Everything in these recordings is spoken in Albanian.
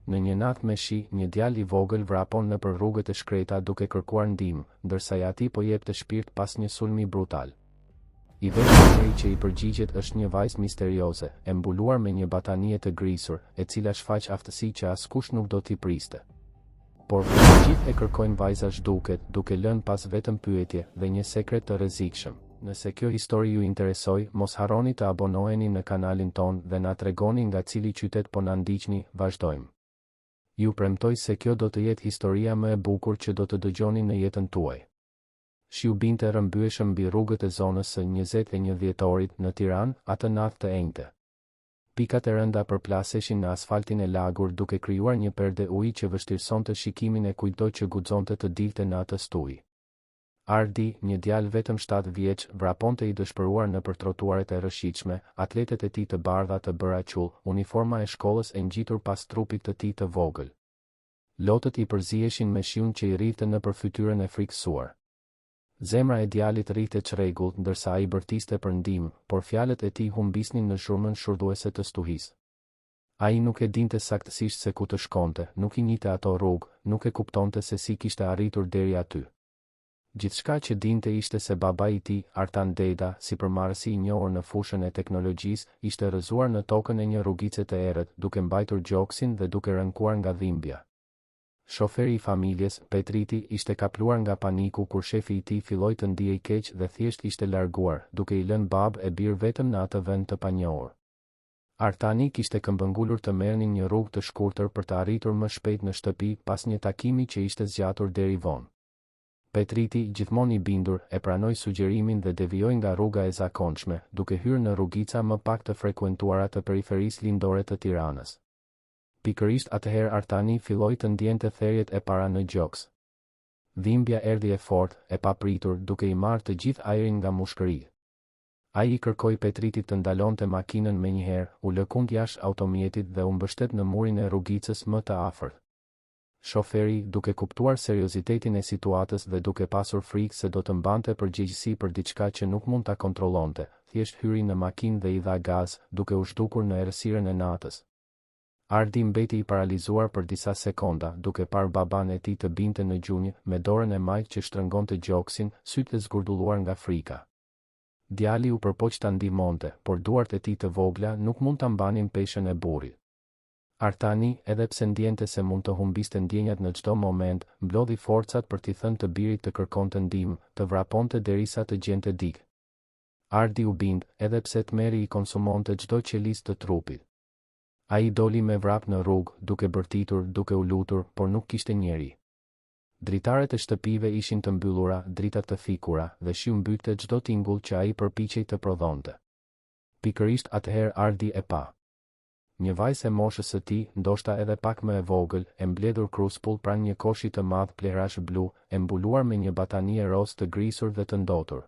Në një natë me shi, një djalë i vogël vrapon nëpër rrugët e shkreta duke kërkuar ndihmë, ndërsa i ati po jepte shpirt pas një sulmi brutal. I vetmi njeri që i përgjigjet është një vajzë misterioze, e mbuluar me një batanije të grisur, e cila shfaq aftësi që askush nuk do t'i priste. Por, kur të gjithë e kërkojnë vajza zhduket, duke lënë pas vetëm pyetje dhe një sekret të rrezikshëm. Nëse kjo histori ju interesoi, mos harroni të abonoheni në kanalin tonë dhe na tregoni nga cili qytet po na ndiqni, vazhdojmë. Ju premtoj se kjo do të jetë historia më e bukur që do të dëgjoni në jetën tuaj. Shiu binte rrëmbyeshëm mbi rrugët e zonës së 21 dhjetorit në Tiranë, atë natë të enjte. Pikat e rënda përplaseshin në asfaltin e lagur duke krijuar një perde uji që vështirësonte shikimin e kujtdo që guxonte të dilte në atë stuhi. Ardi, një djalë vetëm shtatë vjeç, vraponte i dëshpëruar nëpër trotuaret e rrëshqitshme, atletet e tij të bardha të bëra qull, uniforma e shkollës e ngjitur pas trupit të tij të vogël. Lotët i përziheshin me shiun që i rridhte nëpër fytyrën e frikësuar. Zemra e djalit rrihte çrregullt ndërsa ai bërtiste për ndihmë, por fjalët e tij humbisnin në zhurmën shurdhuese të stuhisë. Ai nuk e dinte saktësisht se ku të shkonte, nuk i njihte ato rrugë, nuk e kuptonte se si kishte arritur deri aty. Gjithçka që dinte ishte se babai i tij, Artan Deda, sipërmarrësi i njohur në fushën e teknologjisë, ishte rrëzuar në tokën e një rrugice të errët, duke mbajtur gjoksin dhe duke rënkuar nga dhimbja. Shoferi i familjes, Petriti, ishte kapluar nga paniku kur shefi i tij filloi të ndihej keq dhe thjesht ishte larguar, duke i lënë babë e bir vetëm në atë vend të panjohur. Artani kishte këmbëngulur të merrnin një rrugë të shkurtër për të arritur më shpejt në shtëpi pas një takimi që ishte zgjatur deri vonë. Petriti, gjithmonë i bindur, e pranoi sugjerimin dhe devijoi nga rruga e zakonshme, duke hyrë në rrugica më pak të frekuentuara të periferisë lindore të Tiranës. Pikërisht atëherë Artani filloi të ndiente therjet e para në gjoks. Dhimbja erdhi e fortë, e papritur, duke i marrë të gjithë ajrin nga mushkëritë. Ai i kërkoi Petritit të ndalonte makinën menjëherë, u lëkund jashtë automjetit dhe u mbështet në murin e rrugicës më të afërt. Shoferi, duke kuptuar seriozitetin e situatës dhe duke pasur frikë se do të mbante përgjegjësi për diçka që nuk mund ta kontrollonte, thjesht hyri në makinë dhe i dha gaz, duke u zhdukur në errësirën e natës. Ardi mbeti i paralizuar për disa sekonda, duke parë babanë e tij të binte në gjunjë, me dorën e majtë që shtrëngonte gjoksin, sytë e zgurdulluar nga frika. Djali u përpoq ta ndihmonte, por duart e tij të vogla nuk mund ta mbanin peshën e burrit. Artani, edhe pse ndiente se mund të humbiste ndjenjat në çdo moment, mblodhi forcat për t'i thënë të birit të kërkonte ndihmë, të vraponte derisa të gjente dikë. Ardi u bind, edhe pse tmerri i konsumonte çdo qelizë të trupit. Ai doli me vrap në rrugë, duke bërtitur, duke u lutur, por nuk kishte njeri. Dritaret e shtëpive ishin të mbyllura, dritat të fikura, dhe shiu mbytte çdo tingull që ai përpiqej të prodhonte. Pikërisht atëherë Ardi e pa. Një vajzë e moshës së tij, ndoshta edhe pak më e vogël, e mbledhur kruspull pranë një koshi të madh plehrash blu, e mbuluar me një batanije rozë të grisur dhe të ndotur.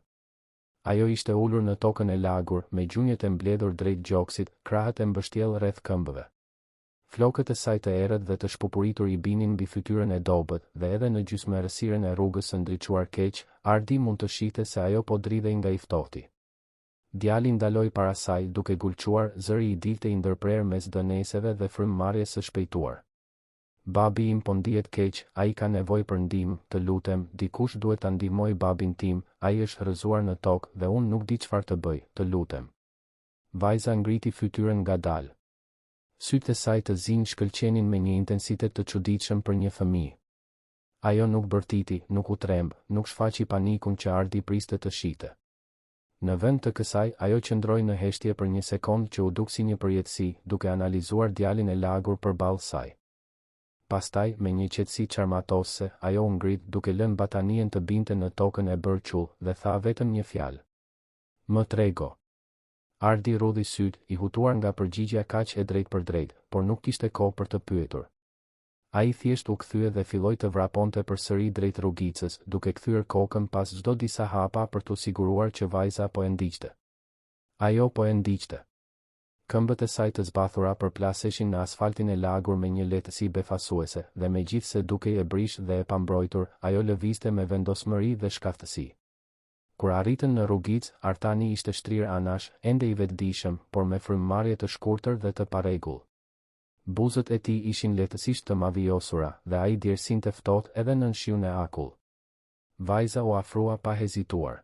Ajo ishte ulur në tokën e lagur, me gjunjët e mbledhur drejt gjoksit, krahët e mbështjellë rreth këmbëve. Flokët e saj të errët dhe të shpupuritur i binin mbi fytyrën e dobët, dhe edhe në gjysmëerrësirën e rrugës së ndriçuar keq, Ardi mund të shihte se ajo po dridhej nga i ftohti. Djali ndaloi para saj, duke gulçuar, zëri i dilte i ndërprerë mes dëneseve dhe frymëmarrjes së shpejtuar. Babi im po ndihet keq, ai ka nevojë për ndihmë, të lutem, dikush duhet ta ndihmojë babin tim, ai është rrëzuar në tokë dhe unë nuk di çfarë të bëj, të lutem. Vajza ngriti fytyrën ngadalë. Sytë e saj të zinj shkëlqenin me një intensitet të çuditshëm për një fëmijë. Ajo nuk bërtiti, nuk u tremb, nuk shfaqi panikun që Ardi priste të shihte. Në vend të kësaj, ajo qëndroi në heshtje për një sekondë që u duk si një përjetësi, duke analizuar djalin e lagur përballë saj. Pastaj, me një qetësi çarmatosëse, ajo u ngrit, duke lënë batanijen të binte në tokën e bërë qull, dhe tha vetëm një fjalë. Më trego. Ardi rrudhi sytë, i hutuar nga përgjigja kaq e drejtpërdrejtë, por nuk kishte kohë për të pyetur. Ai thjesht u kthye dhe filloi të vraponte përsëri drejt rrugicës, duke kthyer kokën pas çdo disa hapa për t'u siguruar që vajza po e ndiqte. Ajo po e ndiqte. Këmbët e saj të zbathura përplaseshin në asfaltin e lagur me një lehtësi befasuese, dhe megjithëse dukej e brishtë dhe e pambrojtur, ajo lëvizte me vendosmëri dhe shkathtësi. Kur arritën në rrugicë, Artani ishte shtrirë anash, ende i vetëdijshëm, por me frymëmarrje të shkurtër dhe të parregullt. Buzët e tij ishin lehtësisht të mavijosura, dhe ai djersinte ftohtë edhe nën shiun e akullt. Vajza u afrua pa hezituar.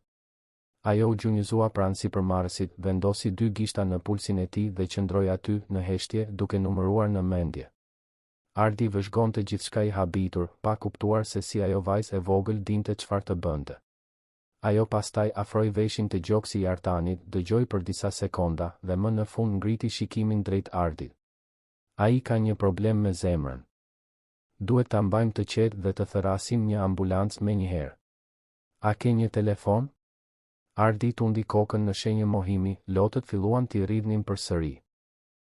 Ajo u gjunjëzua pranë sipërmarrësit, vendosi dy gishta në pulsin e tij dhe qëndroi aty, në heshtje, duke numëruar në mendje. Ardi vëzhgonte gjithçka i habitur, pa kuptuar se si ajo vajzë e vogël dinte çfarë të bënte. Ajo pastaj afroi veshin te gjoksi i Artanit, dëgjoi për disa sekonda, dhe më në fund ngriti shikimin drejt Ardit. Ai ka një problem me zemrën. Duhet ta mbajmë të qetë dhe të thërrasim një ambulancë menjëherë. A ke një telefon? Ardi tundi kokën në shenjë mohimi, lotët filluan t'i rridhnin përsëri.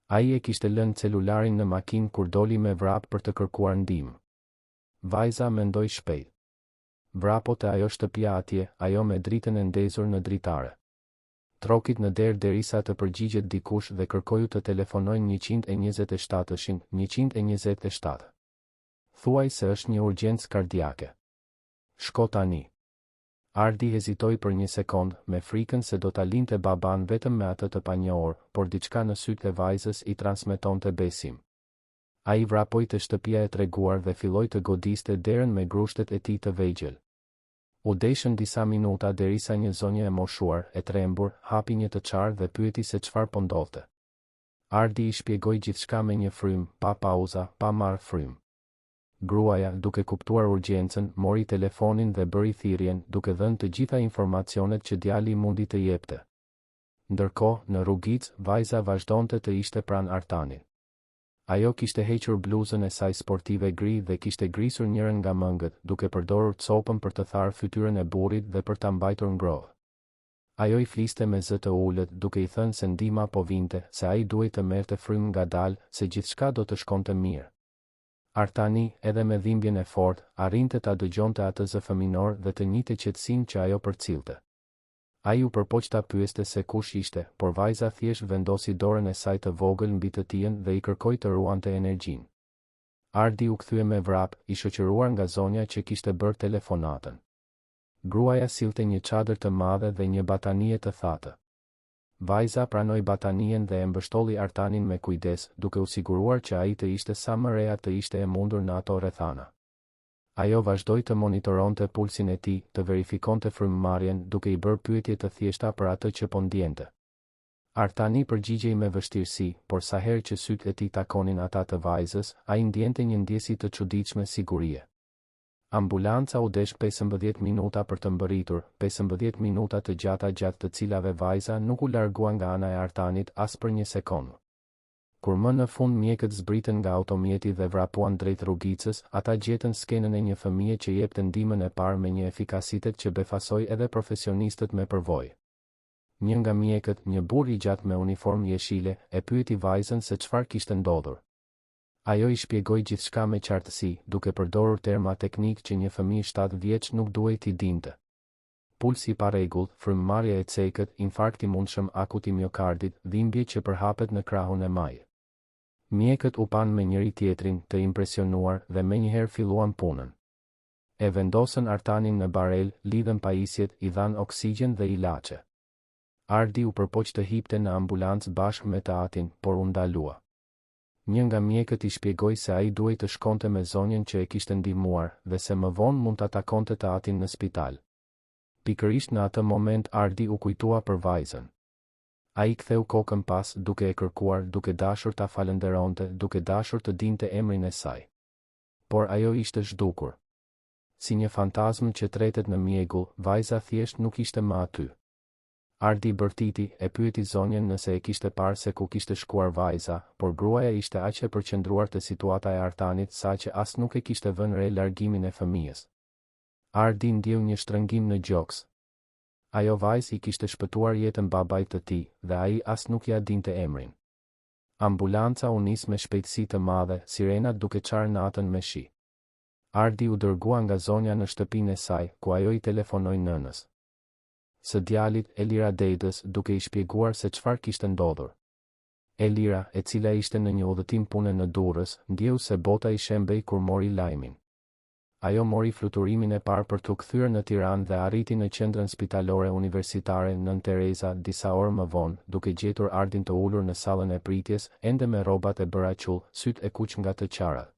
Ai e kishte lënë celularin në makinë kur doli me vrap për të kërkuar ndihmë. Vajza mendoi shpejt. Vrapo te ajo shtëpia atje, ajo me dritën e ndezur në dritare. Trokit në derë derisa të përgjigjet dikush dhe kërkoju të telefonojnë 127-shin, 127. Thuaj se është një urgjencë kardiake. Shko tani. Ardi hezitoi për një sekondë, me frikën se do ta linte babanë vetëm me atë të panjohur, por diçka në sytë e vajzës i transmetonte besim. Ai vrapoi te shtëpia e treguar dhe filloi të godiste derën me grushtet e tij të vegjël. U deshën disa minuta derisa një zonjë e moshuar, e trembur, hapi një të çarë dhe pyeti se çfarë po ndodhte. Ardi i shpjegoi gjithçka me një frymë, pa pauza, pa marrë frymë. Gruaja, duke kuptuar urgjencën, mori telefonin dhe bëri thirrjen, duke dhënë të gjitha informacionet që djali mundi të jepte. Ndërkohë, në rrugicë, vajza vazhdonte të ishte pranë Artanit. Ajo kishte hequr bluzën e saj sportive gri dhe kishte grisur njërën nga mëngët, duke përdorur copën për të tharë fytyrën e burrit dhe për ta mbajtur ngrohtë. Ajo i fliste me zë të ulët, duke i thënë se ndihma po vinte, se ai duhej të merrte frymë ngadalë, se gjithçka do të shkonte mirë. Artani, edhe me dhimbjen e fortë, arrinte ta dëgjonte atë zë fëminor dhe të njihte qetësinë që ajo përcillte. Ai u përpoq ta pyeste se kush ishte, por vajza thjesht vendosi dorën e saj të vogël mbi të tijën dhe i kërkoi të ruante energjinë. Ardi u kthye me vrap, i shoqëruar nga zonja që kishte bërë telefonatën. Gruaja sillte një çadër të madhe dhe një batanije të thatë. Vajza pranoi batanijen dhe e mbështolli Artanin me kujdes, duke u siguruar që ai të ishte sa më rehat të ishte e mundur në ato rrethana. Ajo vazhdoi të monitoronte pulsin e tij, të verifikonte frymëmarrjen, duke i bërë pyetje të thjeshta për atë që po ndjente. Artani përgjigjej me vështirësi, por sa herë që sytë e tij takonin ata të vajzës, ai ndjente një ndjesi të çuditshme sigurie. Ambulanca u desh 15 minuta për të mbërritur, 15 minuta të gjata gjatë të cilave vajza nuk u largua nga ana e Artanit as për një sekondë. Kur më në fund mjekët zbritën nga automjeti dhe vrapuan drejt rrugicës, ata gjetën skenën e një fëmije që jepte ndihmën e parë me një efikasitet që befasoi edhe profesionistët me përvojë. Një nga mjekët, një burrë i gjatë me uniformë jeshile, e pyeti vajzën se çfarë kishte ndodhur. Ajo i shpjegoi gjithçka me qartësi, duke përdorur terma teknikë që një fëmijë shtatë vjeç nuk duhej t'i dinte. Puls i parregullt, frymëmarrje e cekët, infarkt i mundshëm akut i miokardit, dhimbje që përhapet në krahun e majtë. Mjekët u panë me njëri-tjetrin, të impresionuar, dhe menjëherë filluan punën. E vendosën Artanin në barelë, lidhën pajisjet, i dhanë oksigjen dhe ilaçe. Ardi u përpoq të hipte në ambulancë bashkë me të atin, por u ndalua. Një nga mjekët i shpjegoi se ai duhej të shkonte me zonjën që e kishte ndihmuar dhe se më vonë mund ta takonte të atin në spital. Pikërisht në atë moment Ardi u kujtua për vajzën. Ai ktheu kokën pas, duke e kërkuar, duke dashur ta falënderonte, duke dashur të dinte emrin e saj. Por ajo ishte zhdukur. Si një fantazmë që tretet në mjegull, vajza thjesht nuk ishte më aty. Ardi bërtiti, e pyeti zonjën nëse e kishte parë se ku kishte shkuar vajza, por gruaja ishte aq e përqendruar te situata e Artanit saqë as nuk e kishte vënë re largimin e fëmijës. Ardi ndjeu një shtrëngim në gjoks. Ajo vajzë i kishte shpëtuar jetën babait të tij, dhe ai as nuk ia dinte emrin. Ambulanca u nis me shpejtësi të madhe, sirenat duke çarë natën me shi. Ardi u dërgua nga zonja në shtëpinë e saj, ku ajo i telefonoi nënës së djalit, Elira Dedës, duke i shpjeguar se çfarë kishte ndodhur. Elira, e cila ishte në një udhëtim pune në Durrës, ndjeu se bota i shembej kur mori lajmin. Ajo mori fluturimin e parë për t'u kthyer në Tiranë dhe arriti në Qendrën Spitalore Universitare Nënë Tereza disa orë më vonë, duke gjetur Ardin të ulur në sallën e pritjes, ende me rrobat e bëra qull, sytë e kuq nga të qarat.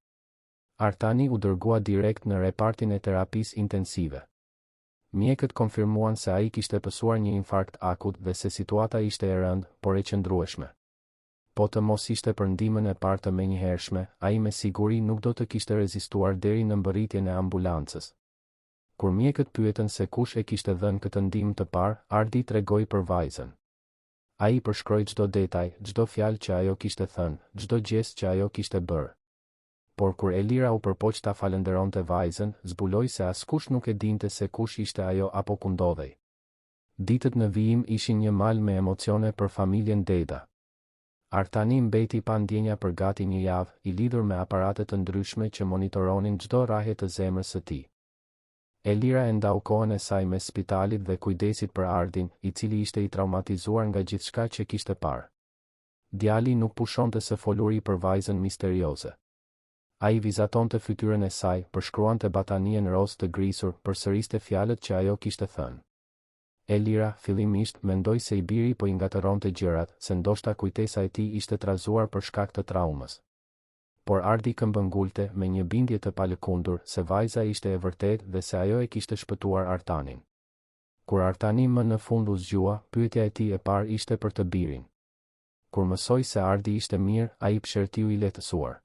Artani u dërgua direkt në repartin e terapisë intensive. Mjekët konfirmuan se ai kishte pësuar një infarkt akut dhe se situata ishte e rëndë, por e qëndrueshme. Po të mos ishte për ndihmën e parë të menjëhershme, ai me siguri nuk do të kishte rezistuar deri në mbërritjen e ambulancës. Kur mjekët pyetën se kush e kishte dhënë këtë ndihmë të parë, Ardi tregoi për vajzën. Ai përshkroi çdo detaj, çdo fjalë që ajo kishte thënë, çdo gjest që ajo kishte bërë. Por kur Elira u përpoq ta falënderonte vajzën, zbuloi se askush nuk e dinte se kush ishte ajo apo ku ndodhej. Ditët në vijim ishin një mal me emocione për familjen Deda. Artani mbeti pa ndjenja për gati një javë, i lidhur me aparate të ndryshme që monitoronin çdo rrahje të zemrës së tij. Elira e ndau kohën e saj mes spitalit dhe kujdesit për Ardin, i cili ishte i traumatizuar nga gjithçka që kishte parë. Djali nuk pushonte së foluri për vajzën misterioze. Ai vizatonte fytyrën e saj, përshkruante batanijen rozë të grisur, përsëriste fjalët që ajo kishte thënë. Elira, fillimisht, mendoi se i biri po i ngatërronte gjërat, se ndoshta kujtesa e tij ishte trazuar për shkak të traumës. Por Ardi këmbëngulte, me një bindje të palëkundur, se vajza ishte e vërtetë dhe se ajo e kishte shpëtuar Artanin. Kur Artani më në fund u zgjua, pyetja e tij e parë ishte për të birin. Kur mësoi se Ardi ishte mirë, ai psherëtiu i lehtësuar.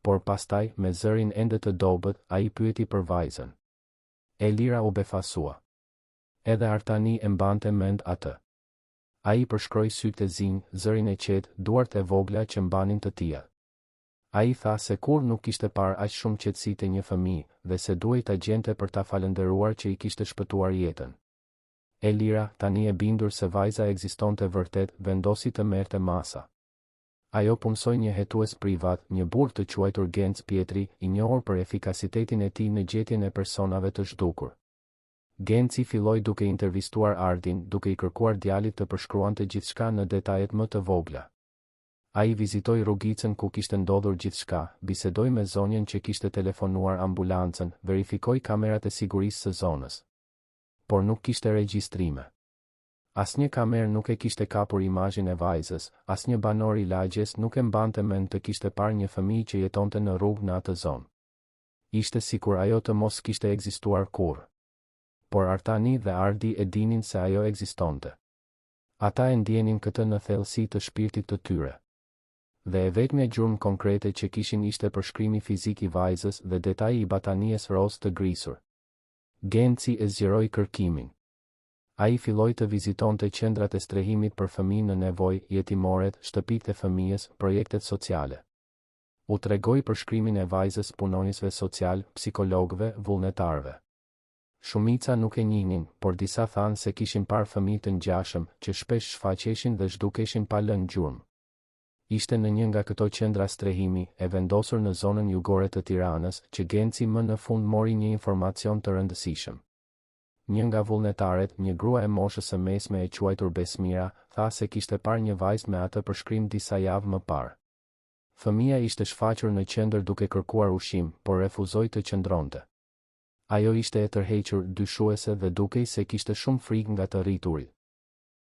Por pastaj, me zërin ende të dobët, ai pyeti për vajzën. Elira u befasua. Edhe Artani e mbante mend atë. Ai përshkroi sytë e zinj, zërin e qetë, duart e vogla që mbanin të tijat. Ai tha se kurrë nuk kishte parë aq shumë qetësi te një fëmijë, dhe se duhej ta gjente për ta falënderuar që i kishte shpëtuar jetën. Elira, tani e bindur se vajza ekzistonte vërtet, vendosi të merrte masa. Ajo punësoi një hetues privat, një burrë të quajtur Genc Pjetri, i njohur për efikasitetin e tij në gjetjen e personave të zhdukur. Genci filloi duke intervistuar Ardin, duke i kërkuar djalit të përshkruante gjithçka në detajet më të vogla. Ai vizitoi rrugicën ku kishte ndodhur gjithçka, bisedoi me zonjën që kishte telefonuar ambulancën, verifikoi kamerat e sigurisë së zonës. Por nuk kishte regjistrime. Asnjë kamerë nuk e kishte kapur imazhin e vajzës, asnjë banor i lagjes nuk e mbante mend të kishte parë një fëmijë që jetonte në rrugë në atë zonë. Ishte sikur ajo të mos kishte ekzistuar kurrë. Por Artani dhe Ardi e dinin se ajo ekzistonte. Ata e ndjenin këtë në thellësi të shpirtit të tyre. Dhe e vetmja gjurmë konkrete që kishin ishte përshkrimi fizik i vajzës dhe detaji i batanijes rozë të grisur. Genci e zgjeroi kërkimin. Ai filloi të vizitonte qendrat e strehimit për fëmijë në nevojë, jetimoret, shtëpitë e fëmijës, projektet sociale. U tregoi përshkrimin e vajzës punonjësve socialë, psikologëve, vullnetarëve. Shumica nuk e njihnin, por disa thanë se kishin parë fëmijë të ngjashëm, që shpesh shfaqeshin dhe zhdukeshin pa lënë gjurmë. Ishte në një nga këto qendra strehimi, e vendosur në zonën jugore të Tiranës, që Genci më në fund mori një informacion të rëndësishëm. Një nga vullnetaret, një grua e moshës së mesme e quajtur Besmira, tha se kishte parë një vajzë me atë përshkrim disa javë më parë. Fëmija ishte shfaqur në qendër duke kërkuar ushqim, por refuzoi të qëndronte. Ajo ishte e tërhequr, dyshuese dhe dukej se kishte shumë frikë nga të rriturit.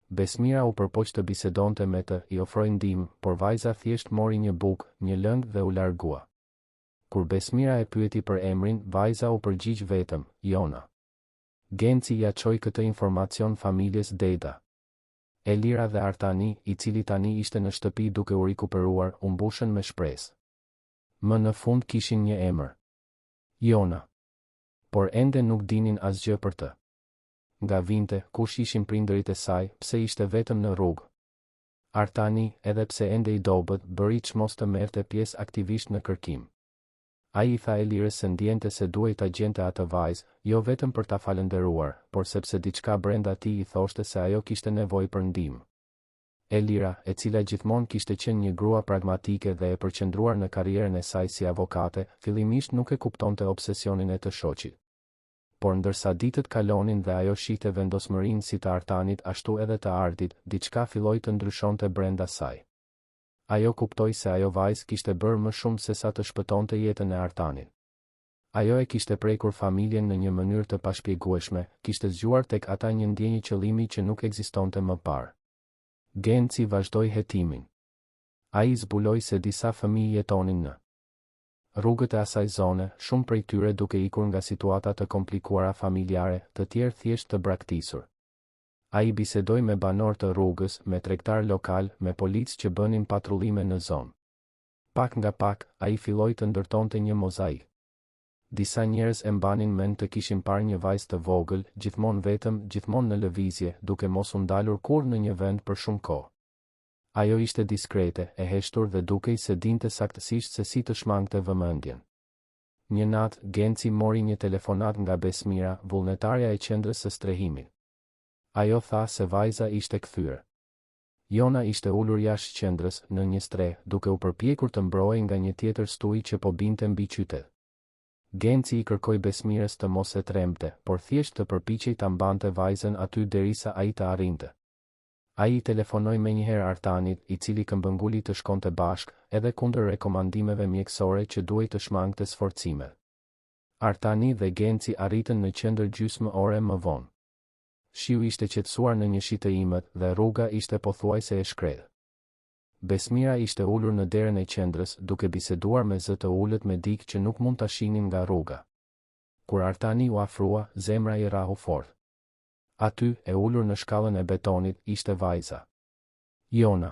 Besmira u përpoq të bisedonte me të, i ofroi ndihmë, por vajza thjesht mori një bukë, një lëng dhe u largua. Kur Besmira e pyeti për emrin, vajza u përgjigj vetëm, Jona. Genci ia çoi këtë informacion familjes Deda. Elira dhe Artani, i cili tani ishte në shtëpi duke u rikuperuar, u mbushën me shpresë. Më në fund kishin një emër. Jona. Por ende nuk dinin asgjë për të. Nga vinte, kush ishin prindërit e saj, pse ishte vetëm në rrugë. Artani, edhe pse ende i dobët, bëri çmos të merrte pjesë aktivisht në kërkim. Ai i tha Elirës se ndiente se duhej ta gjente atë vajzë, jo vetëm për ta falënderuar, por sepse diçka brenda tij i thoshte se ajo kishte nevojë për ndihmë. Elira, e cila gjithmonë kishte qenë një grua pragmatike dhe e përqendruar në karrierën e saj si avokate, fillimisht nuk e kuptonte obsesionin e të shoqit. Por ndërsa ditët kalonin dhe ajo shihte vendosmërinë si të Artanit ashtu edhe të Ardit, diçka filloi të ndryshonte brenda saj. Ajo kuptoi se ajo vajzë kishte bërë më shumë sesa të shpëtonte jetën e Artanit. Ajo e kishte prekur familjen në një mënyrë të pashpjegueshme, kishte zgjuar tek ata një ndjenjë qëllimi që nuk ekzistonte më parë. Genci vazhdoi hetimin. Ai zbuloi se disa fëmijë jetonin në rrugët e asaj zone, shumë prej tyre duke ikur nga situata të komplikuara familjare, të tjerë thjesht të braktisur. Ai bisedoi me banorë të rrugës, me tregtarë lokalë, me policë që bënin patrullime në zonë. Pak nga pak, ai filloi të ndërtonte një mozaik. Disa njerëz e mbanin mend të kishin parë një vajzë të vogël, gjithmonë vetëm, gjithmonë në lëvizje, duke mos u ndalur kurrë në një vend për shumë kohë. Ajo ishte diskrete, e heshtur dhe dukej se dinte saktësisht se si të shmangte vëmendjen. Një natë, Genci mori një telefonatë nga Besmira, vullnetarja e qendrës së strehimit. Ajo tha se vajza ishte kthyer. Jona ishte ulur jashtë qendrës, nën një strehë, duke u përpjekur të mbrohej nga një tjetër stuhi që po binte mbi qytet. Genci i kërkoi Besmirës të mos e trembte, por thjesht të përpiqej ta mbante vajzën aty derisa ai të arrinte. Ai i telefonoi menjëherë Artanit, i cili këmbënguli të shkonte bashkë, edhe kundër rekomandimeve mjekësore që duhej të shmangte sforcimet. Artani dhe Genci arritën në qendër gjysmë ore më vonë. Shiu ishte qetësuar në një shi të imët dhe rruga ishte pothuajse e shkretë. Besmira ishte ulur në derën e qendrës, duke biseduar me zë të ulët me dikë që nuk mund ta shihnin nga rruga. Kur Artani u afrua, zemra i rrahu fort. Aty, e ulur në shkallën e betonit, ishte vajza. Jona.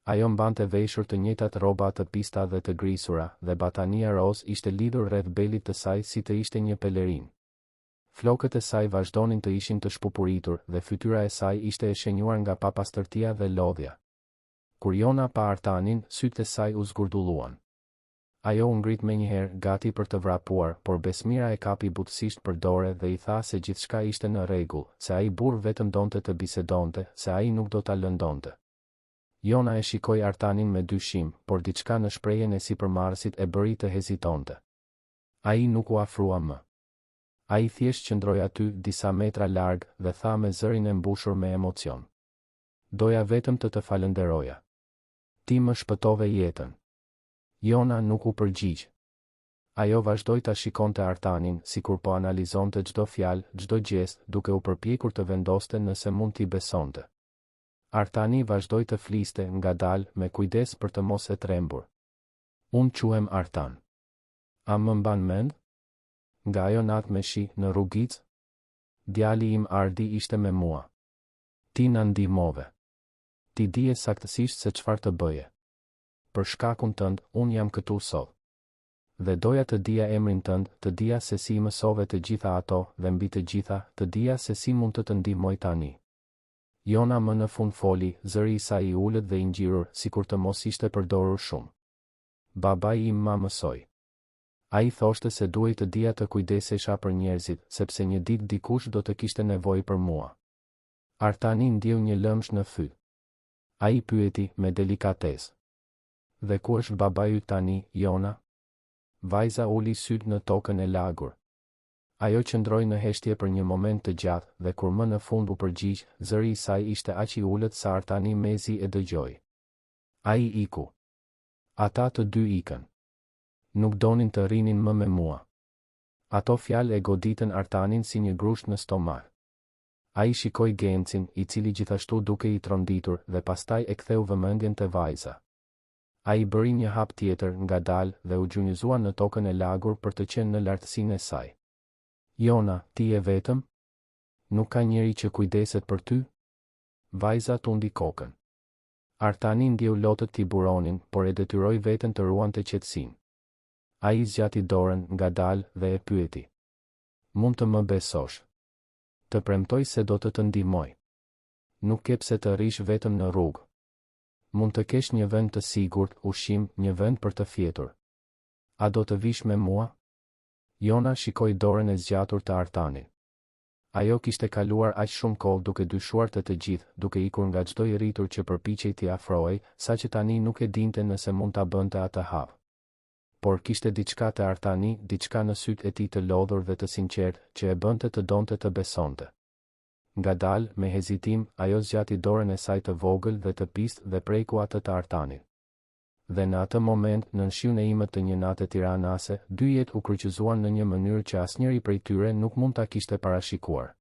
Ajo mbante veshur të njëjtat rroba të pista dhe të grisura, dhe batanija rozë ishte lidhur rreth belit të saj si të ishte një pelerinë. Flokët e saj vazhdonin të ishin të shpupuritur dhe fytyra e saj ishte e shenjuar nga papastërtia dhe lodhja. Kur Jona pa Artanin, sytë e saj u zgurdulluan. Ajo u ngrit menjëherë, gati për të vrapuar, por Besmira e kapi butësisht për dore dhe i tha se gjithçka ishte në rregull, se ai burrë vetëm donte të bisedonte, se ai nuk do ta lëndonte. Jona e shikoi Artanin me dyshim, por diçka në shprehjen e sipërmarrësit e bëri të hezitonte. Ai nuk u afrua më. Ai thjesht qëndroi aty, disa metra larg, dhe tha me zërin e mbushur me emocion. Doja vetëm të të falënderoja. Ti më shpëtove jetën. Jona nuk u përgjigj. Ajo vazhdoi ta shikonte Artanin, sikur po analizonte çdo fjalë, çdo gjest, duke u përpjekur të vendoste nëse mund t'i besonte. Artani vazhdoi të fliste, ngadalë, me kujdes për të mos e trembur. Unë quhem Artan. A më mban mend? Nga ajo natë me shi, në rrugicë? Djali im Ardi ishte me mua. Ti na ndihmove. Ti dije saktësisht se çfarë të bëje. Për shkakun tënd, unë jam këtu sot. Dhe doja të dija emrin tënd, të dija se si i mësove të gjitha ato, dhe mbi të gjitha, të dija se si mund të të ndihmoj tani. Jona më në fund foli, zëri i saj i ulët dhe i ngjirur, sikur të mos ishte përdorur shumë. Babai im ma mësoi. Ai thoshte se duhej të dija të kujdesesha për njerëzit, sepse një ditë dikush do të kishte nevojë për mua. Artani ndjeu një lëmsh në fyt. Ai pyeti, me delikatesë. Dhe ku është babai yt tani, Jona? Vajza uli sytë në tokën e lagur. Ajo qëndroi në heshtje për një moment të gjatë, dhe kur më në fund u përgjigj, zëri i saj ishte aq i ulët sa Artani mezi e dëgjoi. Ai iku. Ata të dy ikën. Nuk donin të rrinin më me mua. Ato fjalë e goditën Artanin si një grusht në stomak. Ai shikoi Gencin, i cili gjithashtu dukej i tronditur, dhe pastaj e ktheu vëmendjen te vajza. Ai bëri një hap tjetër, ngadalë, dhe u gjunjëzua në tokën e lagur për të qenë në lartësinë e saj. Jona, ti je vetëm? Nuk ka njeri që kujdeset për ty? Vajza tundi kokën. Artani ndjeu lotët t'i buronin, por e detyroi veten të ruante qetësinë. Ai zgjati dorën, ngadalë, dhe e pyeti. Mund të më besosh? Të premtoj se do të të ndihmoj. Nuk ke pse të rrish vetëm në rrugë. Mund të kesh një vend të sigurt, ushqim, një vend për të fjetur. A do të vish me mua? Jona shikoi dorën e zgjatur të Artanit. Ajo kishte kaluar aq shumë kohë duke dyshuar te të gjithë, duke ikur nga çdo i rritur që përpiqej t'i afrohej, saqë tani nuk e dinte nëse mund ta bënte atë hap. Por kishte diçka te Artani, diçka në sytë e tij të lodhur dhe të sinqertë, që e bënte të donte të besonte. Ngadalë, me hezitim, ajo zgjati dorën e saj të vogël dhe të pistë dhe preku atë të Artanit. Dhe në atë moment, nën shiun e imët të një nate tiranase, dy jetë u kryqëzuan në një mënyrë që asnjëri prej tyre nuk mund ta kishte parashikuar.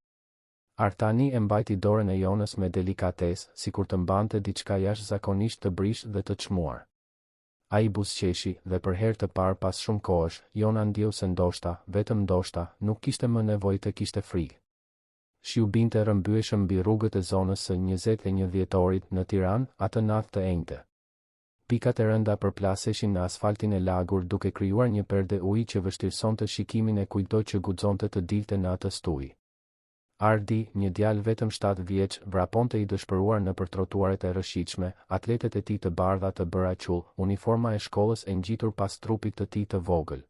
Artani e mbajti dorën e Jonës me delikatesë, sikur të mbante diçka jashtëzakonisht të brishtë dhe të çmuar. Ai buzëqeshi, dhe për herë të parë pas shumë kohësh, Jona ndjeu se ndoshta, vetëm ndoshta, nuk kishte më nevojë të kishte frikë. Shiu binte rrëmbyeshëm mbi rrugët e zonës së 21 dhjetorit në Tiranë, atë natë të enjte. Pikat e rënda përplaseshin në asfaltin e lagur duke krijuar një perde uji që vështirësonte shikimin e kujtdo që guxonte të dilte në atë stuhi. Ardi, një djalë vetëm shtatë vjeç, vraponte i dëshpëruar nëpër trotuaret e rrëshqitshme, atletet e tij të bardha të bëra qull, uniforma e shkollës e ngjitur pas trupit të tij të vogël.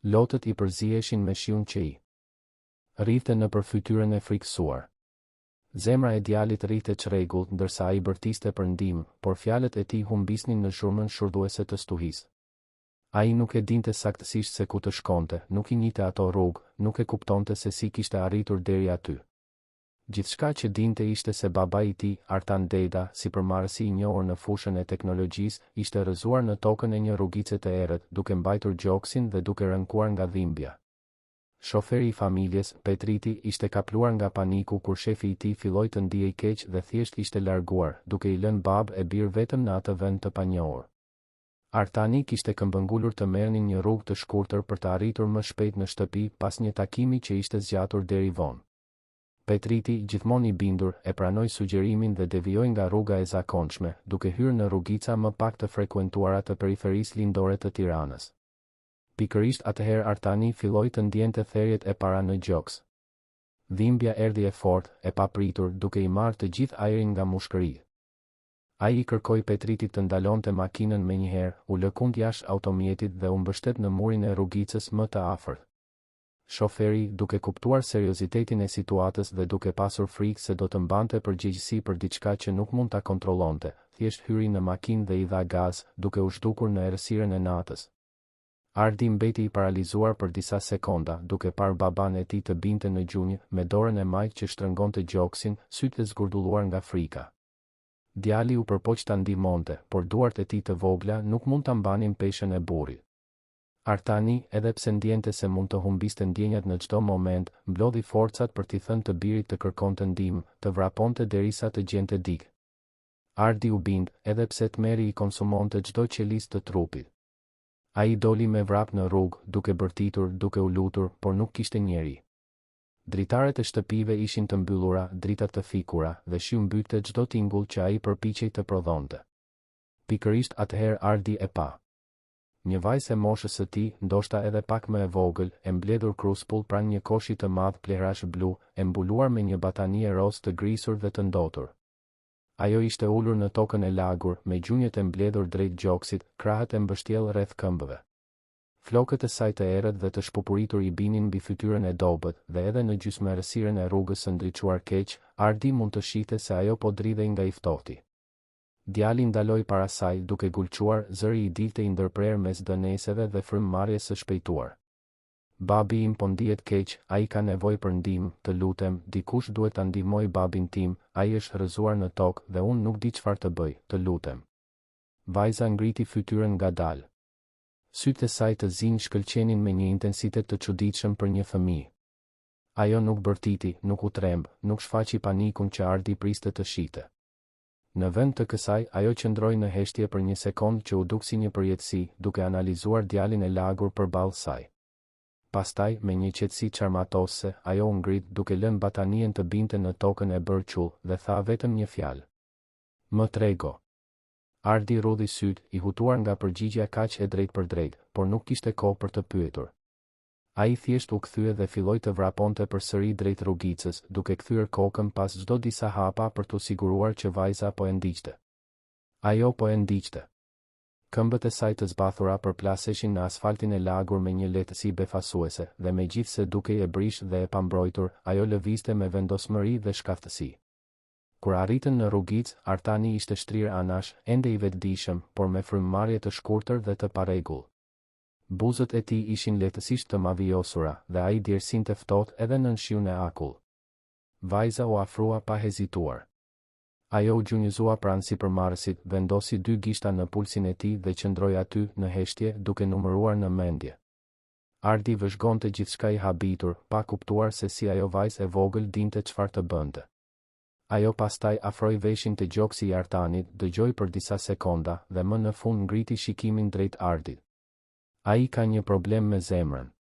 Lotët i përziheshin me shiun që i rridhte nëpër fytyrën e frikësuar. Zemra e djalit rrihte çrregullt ndërsa ai bërtiste për ndihmë, por fjalët e tij humbisnin në zhurmën shurdhuese të stuhisë. Ai nuk e dinte saktësisht se ku të shkonte, nuk i njihte ato rrugë, nuk e kuptonte se si kishte arritur deri aty. Gjithçka që dinte ishte se babai i tij, Artan Deda, sipërmarrësi i njohur në fushën e teknologjisë, ishte rrëzuar në tokën e një rrugice të errët, duke mbajtur gjoksin dhe duke rënkuar nga dhimbja. Shoferi i familjes, Petriti, ishte kapluar nga paniku kur shefi i tij filloi të ndihej keq dhe thjesht ishte larguar, duke i lënë babë e bir vetëm në atë vend të panjohur. Artani kishte këmbëngulur të merrnin një rrugë të shkurtër për të arritur më shpejt në shtëpi pas një takimi që ishte zgjatur deri vonë. Petriti, gjithmonë i bindur, e pranoi sugjerimin dhe devijoi nga rruga e zakonshme, duke hyrë në rrugica më pak të frekuentuara të periferisë lindore të Tiranës. Pikërisht atëherë Artani filloi të ndiente therjet e para në gjoks. Dhimbja erdhi e fortë, e papritur, duke i marrë të gjithë ajrin nga mushkëritë. Ai i kërkoi Petritit të ndalonte makinën menjëherë, u lëkund jashtë automjetit dhe u mbështet në murin e rrugicës më të afërt. Shoferi, duke kuptuar seriozitetin e situatës dhe duke pasur frikë se do të mbante përgjegjësi për diçka që nuk mund ta kontrollonte, thjesht hyri në makinë dhe i dha gaz, duke u zhdukur në errësirën e natës. Ardi mbeti i paralizuar për disa sekonda, duke parë babanë e tij të binte në gjunjë, me dorën e majtë që shtrëngonte gjoksin, sytë e zgurdulluar nga frika. Djali u përpoq ta ndihmonte, por duart e tij të vogla nuk mund ta mbanin peshën e burrit. Artani, edhe pse ndjente se mund të humbiste ndjenjat në çdo moment, mblodhi forcat për t'i thënë të birit të kërkonte ndihmë, të vraponte derisa të gjente dikë. Ardi u bind, edhe pse tmerri i konsumonte çdo qelizë të trupit. Ai doli me vrap në rrugë, duke bërtitur, duke u lutur, por nuk kishte njeri. Dritaret e shtëpive ishin të mbyllura, dritat të fikura, dhe shiu mbytte çdo tingull që ai përpiqej të prodhonte. Pikërisht atëherë Ardi e pa. Një vajzë e moshës së tij, ndoshta edhe pak më e vogël, e mbledhur kruspull pranë një koshi të madh plehrash blu, e mbuluar me një batanije rozë të grisur dhe të ndotur. Ajo ishte ulur në tokën e lagur, me gjunjët e mbledhur drejt gjoksit, krahët e mbështjellë rreth këmbëve. Flokët e saj të errët dhe të shpupuritur i binin mbi fytyrën e dobët, dhe edhe në gjysmëerrësirën e rrugës së ndriçuar keq, Ardi mund të shihte se ajo po dridhej nga i ftohti. Djali ndaloi para saj, duke gulçuar, zëri i dilte i ndërprerë mes dëneseve dhe frymëmarrjes së shpejtuar. Babi im po ndihet keq, ai ka nevojë për ndihmë, të lutem, dikush duhet ta ndihmojë babin tim, ai është rrëzuar në tokë dhe unë nuk di çfarë të bëj, të lutem. Vajza ngriti fytyrën ngadalë. Sytë e saj të zinj shkëlqenin me një intensitet të çuditshëm për një fëmijë. Ajo nuk bërtiti, nuk u tremb, nuk shfaqi panikun që Ardi priste të shihte. Në vend të kësaj, ajo qëndroi në heshtje për një sekondë që u duk si një përjetësi, duke analizuar djalin e lagur përballë saj. Pastaj, me një qetësi çarmatosëse, ajo u ngrit, duke lënë batanijen të binte në tokën e bërë qull, dhe tha vetëm një fjalë. Më trego. Ardi rrudhi sytë, i hutuar nga përgjigja kaq e drejtpërdrejtë, por nuk kishte kohë për të pyetur. Ai thjesht u kthye dhe filloi të vraponte përsëri drejt rrugicës, duke kthyer kokën pas çdo disa hapa për t'u siguruar që vajza po e ndiqte. Ajo po e ndiqte. Këmbët e saj të zbathura përplaseshin në asfaltin e lagur me një lehtësi befasuese, dhe megjithëse dukej e brishtë dhe e pambrojtur, ajo lëvizte me vendosmëri dhe shkathtësi. Kur arritën në rrugicë, Artani ishte shtrirë anash, ende i vetëdijshëm, por me frymëmarrje të shkurtër dhe të parregullt. Buzët e tij ishin lehtësisht të mavijosura, dhe ai djersinte ftohtë edhe nën shiun e akullt. Vajza u afrua pa hezituar. Ajo u gjunjëzua pranë sipërmarrësit, vendosi dy gishta në pulsin e tij dhe qëndroi aty, në heshtje, duke numëruar në mendje. Ardi vëzhgonte gjithçka i habitur, pa kuptuar se si ajo vajzë e vogël dinte çfarë të bënte. Ajo pastaj afroi veshin te gjoksi i Artanit, dëgjoi për disa sekonda, dhe më në fund ngriti shikimin drejt Ardit. Ai ka një problem me zemrën.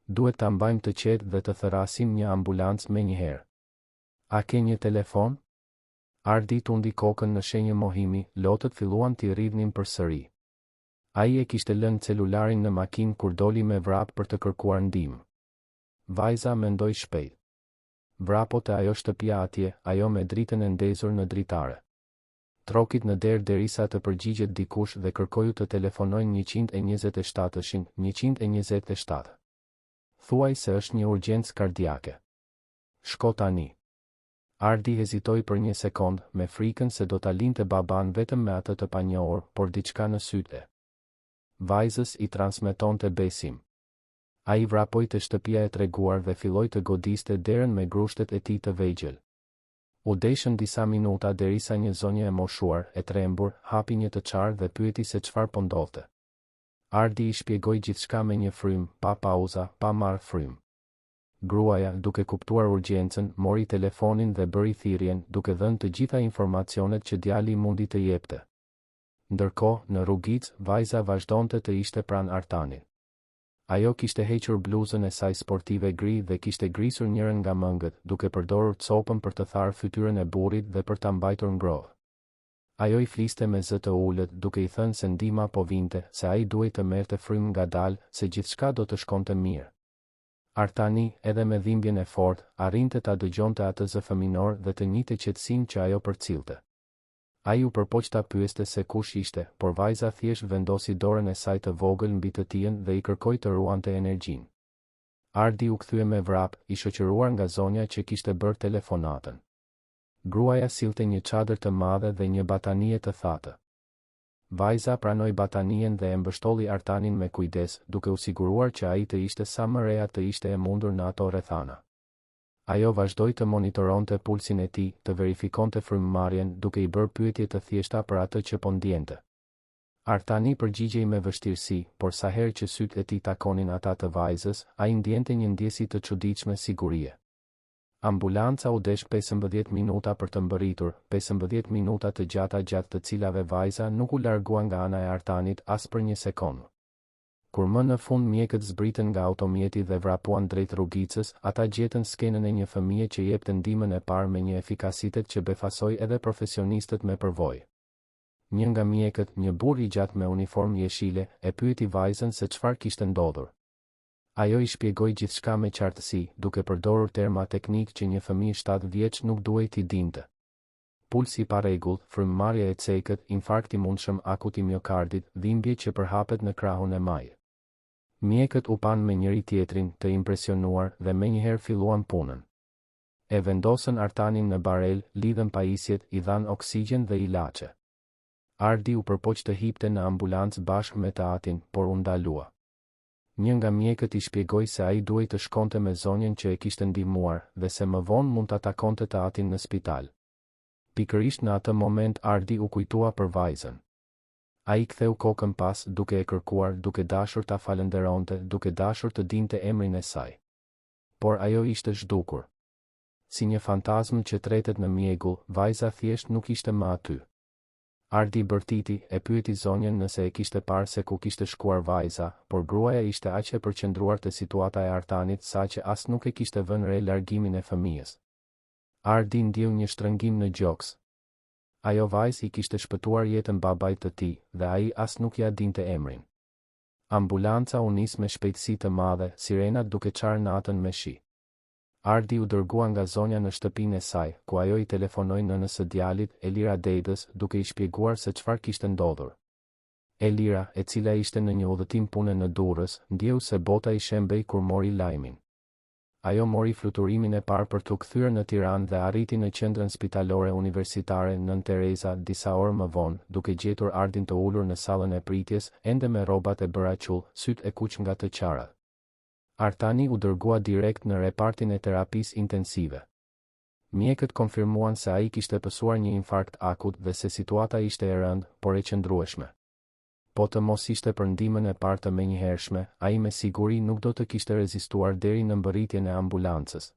Duhet ta mbajmë të qetë dhe të thërrasim një ambulancë menjëherë. A ke një telefon? Ardi tundi kokën në shenjë mohimi, lotët filluan t'i rridhnin përsëri. Ai e kishte lënë celularin në makinë kur doli me vrap për të kërkuar ndihmë. Vajza mendoi shpejt. Vrapo te ajo shtëpia atje, ajo me dritën e ndezur në dritare. Trokit në derë derisa të përgjigjet dikush dhe kërkoju të telefonojnë 127-shin, 127. Thuaj se është një urgjencë kardiake. Shko tani. Ardi hezitoi për një sekondë, me frikën se do ta linte babanë vetëm me atë të panjohur, por diçka në sytë e vajzës i transmetonte besim. Ai vrapoi te shtëpia e treguar dhe filloi të godiste derën me grushtet e tij të vegjël. U deshën disa minuta derisa një zonjë e moshuar, e trembur, hapi një të çarë dhe pyeti se çfarë po ndodhte. Ardi i shpjegoi gjithçka me një frymë, pa pauza, pa marrë frymë. Gruaja, duke kuptuar urgjencën, mori telefonin dhe bëri thirrjen, duke dhënë të gjitha informacionet që djali mundi të jepte. Ndërkohë, në rrugicë, vajza vazhdonte të ishte pranë Artanit. Ajo kishte hequr bluzën e saj sportive gri dhe kishte grisur njërën nga mëngët, duke përdorur copën për të tharë fytyrën e burrit dhe për ta mbajtur ngrohtë. Ajo i fliste me zë të ulët, duke i thënë se ndihma po vinte, se ai duhej të merrte frymë ngadalë, se gjithçka do të shkonte mirë. Artani, edhe me dhimbjen e fortë, arrinte ta dëgjonte atë zë fëminor dhe të njihte qetësinë që ajo përcillte. Ai u përpoq ta pyeste se kush ishte, por vajza thjesht vendosi dorën e saj të vogël mbi të tijën dhe i kërkoi të ruante energjinë. Ardi u kthye me vrap, i shoqëruar nga zonja që kishte bërë telefonatën. Gruaja sillte një çadër të madhe dhe një batanije të thatë. Vajza pranoi batanijen dhe e mbështolli Artanin me kujdes, duke u siguruar që ai të ishte sa më rehat të ishte e mundur në ato rrethana. Ajo vazhdoi të monitoronte pulsin e tij, të verifikonte frymëmarrjen, duke i bërë pyetje të thjeshta për atë që po ndiente. Artani përgjigjej me vështirësi, por sa herë që sytë e tij takonin ata të vajzës, ai ndiente një ndjesi të çuditshme sigurie. Ambulanca u desh 15 minuta për të mbërritur, 15 minuta të gjata gjatë të cilave vajza nuk u largua nga ana e Artanit as për një sekondë. Kur më në fund mjekët zbritën nga automjeti dhe vrapuan drejt rrugicës, ata gjetën skenën e një fëmije që jepte ndihmën e parë me një efikasitet që befasoi edhe profesionistët me përvojë. Një nga mjekët, një burrë i gjatë me uniformë jeshile, e pyeti vajzën se çfarë kishte ndodhur. Ajo i shpjegoi gjithçka me qartësi, duke përdorur terma teknikë që një fëmijë shtatë vjeç nuk duhej t'i dinte. Puls i parregullt, frymëmarrje e cekët, infarkt i mundshëm akut i miokardit, dhimbje që përhapet në krahun e majtë. Mjekët u panë me njëri-tjetrin, të impresionuar, dhe menjëherë filluan punën. E vendosën Artanin në barelë, lidhën pajisjet, i dhanë oksigjen dhe ilaçe. Ardi u përpoq të hipte në ambulancë bashkë me të atin, por u ndalua. Një nga mjekët i shpjegoi se ai duhej të shkonte me zonjën që e kishte ndihmuar dhe se më vonë mund ta takonte të atin në spital. Pikërisht në atë moment Ardi u kujtua për vajzën. Ai ktheu kokën pas, duke e kërkuar, duke dashur ta falënderonte, duke dashur të dinte emrin e saj. Por ajo ishte zhdukur. Si një fantazmë që tretet në mjegull, vajza thjesht nuk ishte më aty. Ardi bërtiti, e pyeti zonjën nëse e kishte parë se ku kishte shkuar vajza, por gruaja ishte aq e përqendruar te situata e Artanit saqë as nuk e kishte vënë re largimin e fëmijës. Ardi ndjeu një shtrëngim në gjoks. Ajo vajzë i kishte shpëtuar jetën babait të tij, dhe ai as nuk ia dinte emrin. Ambulanca u nis me shpejtësi të madhe, sirenat duke çarë natën me shi. Ardi u dërgua nga zonja në shtëpinë e saj, ku ajo i telefonoi nënës së djalit, Elira Dedës, duke i shpjeguar se çfarë kishte ndodhur. Elira, e cila ishte në një udhëtim pune në Durrës, ndjeu se bota i shembej kur mori lajmin. Ajo mori fluturimin e parë për t'u kthyer në Tiranë dhe arriti në Qendrën Spitalore Universitare Nënë Tereza disa orë më vonë, duke gjetur Ardin të ulur në sallën e pritjes, ende me rrobat e bëra qull, sytë e kuq nga të qarat. Artani u dërgua direkt në repartin e terapisë intensive. Mjekët konfirmuan se ai kishte pësuar një infarkt akut dhe se situata ishte e rëndë, por e qëndrueshme. Po të mos ishte për ndihmën e parë të menjëhershme, ai me siguri nuk do të kishte rezistuar deri në mbërritjen e ambulancës.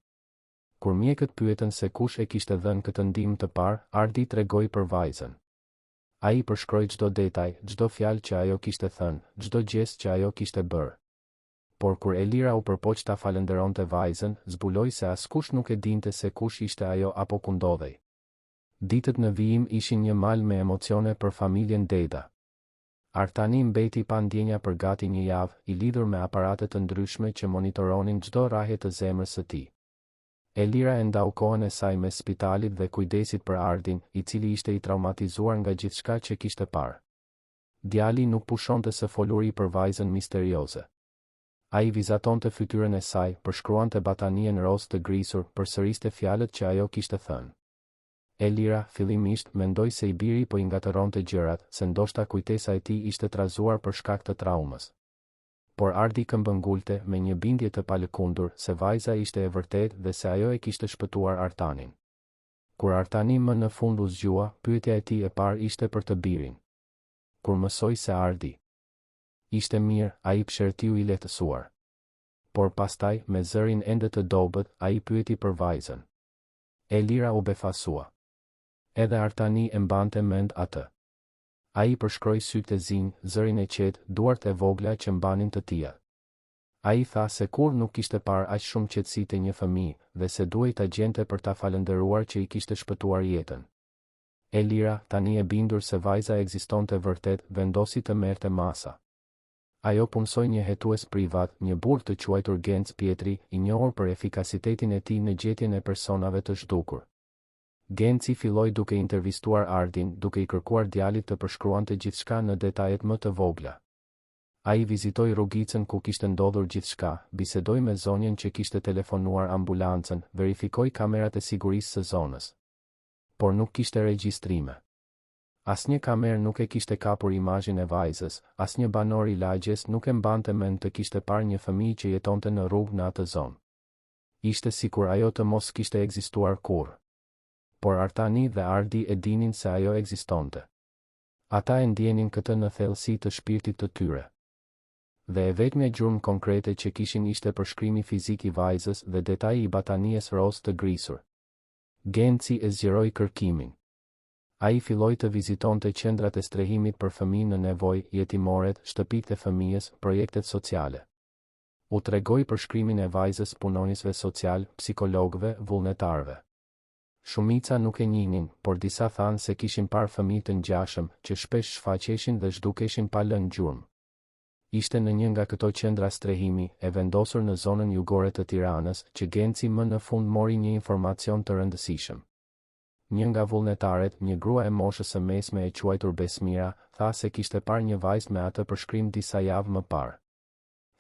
Kur mjekët pyetën se kush e kishte dhënë këtë ndihmë të parë, Ardi tregoi për vajzën. Ai përshkroi çdo detaj, çdo fjalë që ajo kishte thënë, çdo gjest që ajo kishte bërë. Por kur Elira u përpoq ta falënderonte vajzën, zbuloi se askush nuk e dinte se kush ishte ajo apo ku ndodhej. Ditët në vijim ishin një mal me emocione për familjen Deda. Artani mbeti pa ndjenja për gati një javë, i lidhur me aparate të ndryshme që monitoronin çdo rrahje të zemrës së tij. Elira e ndau kohën e saj mes spitalit dhe kujdesit për Ardin, i cili ishte i traumatizuar nga gjithçka që kishte parë. Djali nuk pushonte së foluri për vajzën misterioze. Ai vizatonte fytyrën e saj, përshkruante batanijen rozë të grisur, përsëriste fjalët që ajo kishte thënë. Elira, fillimisht, mendoi se i biri po i ngatërronte gjërat, se ndoshta kujtesa e tij ishte trazuar për shkak të traumës. Por Ardi këmbëngulte, me një bindje të palëkundur, se vajza ishte e vërtetë dhe se ajo e kishte shpëtuar Artanin. Kur Artani më në fund u zgjua, pyetja e tij e parë ishte për të birin. Kur mësoi se Ardi ishte mirë, ai psherëtiu i lehtësuar. Por pastaj, me zërin ende të dobët, ai pyeti për vajzën. Elira u befasua. Edhe Artani e mbante mend atë. Ai përshkroi sytë e zinj, zërin e qetë, duart e vogla që mbanin të tijat. Ai tha se kurrë nuk kishte parë aq shumë qetësi te një fëmijë, dhe se duhej ta gjente për ta falënderuar që i kishte shpëtuar jetën. Elira, tani e bindur se vajza ekzistonte vërtet, vendosi të merrte masa. Ajo punësoi një hetues privat, një burrë të quajtur Genc Pjetri, i njohur për efikasitetin e tij në gjetjen e personave të zhdukur. Genci filloi duke intervistuar Ardin, duke i kërkuar djalit të përshkruante gjithçka në detajet më të vogla. Ai vizitoi rrugicën ku kishte ndodhur gjithçka, bisedoi me zonjën që kishte telefonuar ambulancën, verifikoi kamerat e sigurisë së zonës. Por nuk kishte regjistrime. Asnjë kamerë nuk e kishte kapur imazhin e vajzës, asnjë banor i lagjes nuk e mbante mend të kishte parë një fëmijë që jetonte në rrugë në atë zonë. Ishte sikur ajo të mos kishte ekzistuar kurrë. Por Artani dhe Ardi e dinin se ajo ekzistonte. Ata e ndjenin këtë në thellësi të shpirtit të tyre. Dhe e vetmja gjurmë konkrete që kishin ishte përshkrimi fizik i vajzës dhe detaji i batanijes rozë të grisur. Genci e zgjeroi kërkimin. Ai filloi të vizitonte qendrat e strehimit për fëmijë në nevojë, jetimoret, shtëpitë e fëmijës, projektet sociale. U tregoi përshkrimin e vajzës punonjësve socialë, psikologëve, vullnetarëve. Shumica nuk e njihnin, por disa thanë se kishin parë fëmijë të ngjashëm, që shpesh shfaqeshin dhe zhdukeshin pa lënë gjurmë. Ishte në një nga këto qendra strehimi, e vendosur në zonën jugore të Tiranës, që Genci më në fund mori një informacion të rëndësishëm. Një nga vullnetaret, një grua e moshës së mesme e quajtur Besmira, tha se kishte parë një vajzë me atë përshkrim disa javë më parë.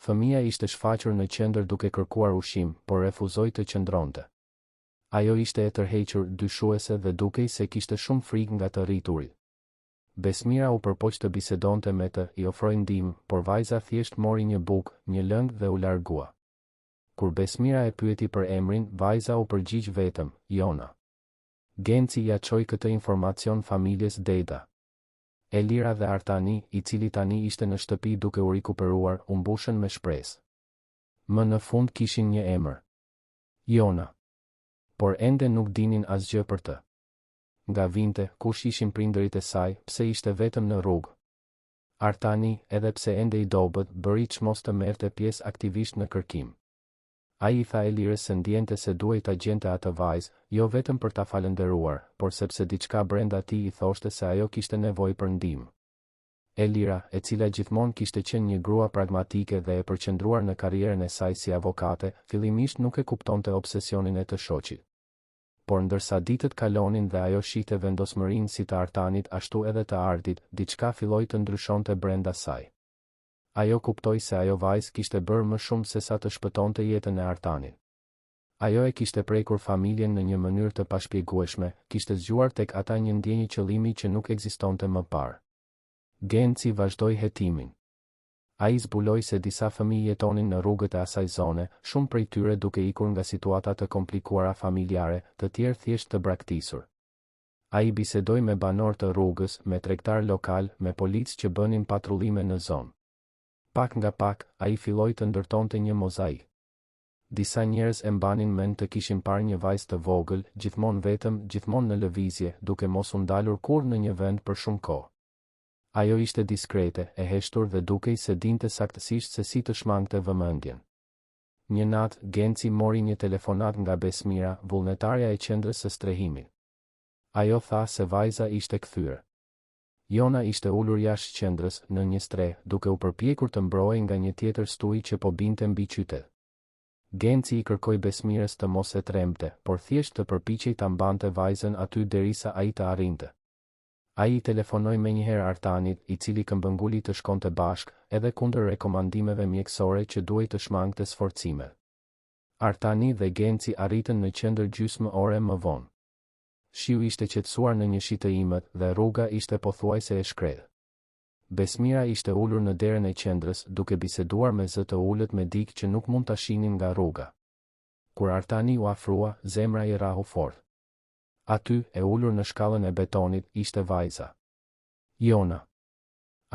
Fëmija ishte shfaqur në qendër duke kërkuar ushqim, por refuzoi të qëndronte. Ajo ishte e tërhequr, dyshuese dhe dukej se kishte shumë frikë nga të rriturit. Besmira u përpoq të bisedonte me të, i ofroi ndihmë, por vajza thjesht mori një bukë, një lëng dhe u largua. Kur Besmira e pyeti për emrin, vajza u përgjigj vetëm, Jona. Genci ia çoi këtë informacion familjes Deda. Elira dhe Artani, i cili tani ishte në shtëpi duke u rikuperuar, u mbushën me shpresë. Më në fund kishin një emër. Jona. Por ende nuk dinin asgjë për të. Nga vinte, kush ishin prindërit e saj, pse ishte vetëm në rrugë. Artani, edhe pse ende i dobët, bëri çmos të merrte pjesë aktivisht në kërkim. Ai i tha Elirës se ndiente se duhej ta gjente atë vajzë, jo vetëm për ta falënderuar, por sepse diçka brenda tij i thoshte se ajo kishte nevojë për ndihmë. Elira, e cila gjithmonë kishte qenë një grua pragmatike dhe e përqendruar në karrierën e saj si avokate, fillimisht nuk e kuptonte obsesionin e të shoqit. Por ndërsa ditët kalonin dhe ajo shihte vendosmërinë si të Artanit ashtu edhe të Ardit, diçka filloi të ndryshonte brenda saj. Ajo kuptoi se ajo vajzë kishte bërë më shumë sesa të shpëtonte jetën e Artanit. Ajo e kishte prekur familjen në një mënyrë të pashpjegueshme, kishte zgjuar tek ata një ndjenjë qëllimi që nuk ekzistonte më parë. Genci vazhdoi hetimin. Ai zbuloi se disa fëmijë jetonin në rrugët e asaj zone, shumë prej tyre duke ikur nga situata të komplikuara familjare, të tjerë thjesht të braktisur. Ai bisedoi me banorë të rrugës, me tregtarë lokalë, me policë që bënin patrullime në zonë. Pak nga pak, ai filloi të ndërtonte një mozaik. Disa njerëz e mbanin mend të kishin parë një vajzë të vogël, gjithmonë vetëm, gjithmonë në lëvizje, duke mos u ndalur kurrë në një vend për shumë kohë. Ajo ishte diskrete, e heshtur dhe dukej se dinte saktësisht se si të shmangte vëmendjen. Një natë, Genci mori një telefonatë nga Besmira, vullnetarja e qendrës së strehimit. Ajo tha se vajza ishte kthyer. Jona ishte ulur jashtë qendrës, nën një strehë, duke u përpjekur të mbrohej nga një tjetër stuhi që po binte mbi qytet. Genci i kërkoi Besmirës të mos e trembte, por thjesht të përpiqej ta mbante vajzën aty derisa ai të arrinte. Ai i telefonoi menjëherë Artanit, i cili këmbënguli të shkonte bashkë, edhe kundër rekomandimeve mjekësore që duhej të shmangte sforcimet. Artani dhe Genci arritën në qendër gjysmë ore më vonë. Shiu ishte qetësuar në një shi të imët dhe rruga ishte pothuajse e shkretë. Besmira ishte ulur në derën e qendrës, duke biseduar me zë të ulët me dikë që nuk mund ta shihnin nga rruga. Kur Artani u afrua, zemra i rrahu fort. Aty, e ulur në shkallën e betonit, ishte vajza. Jona.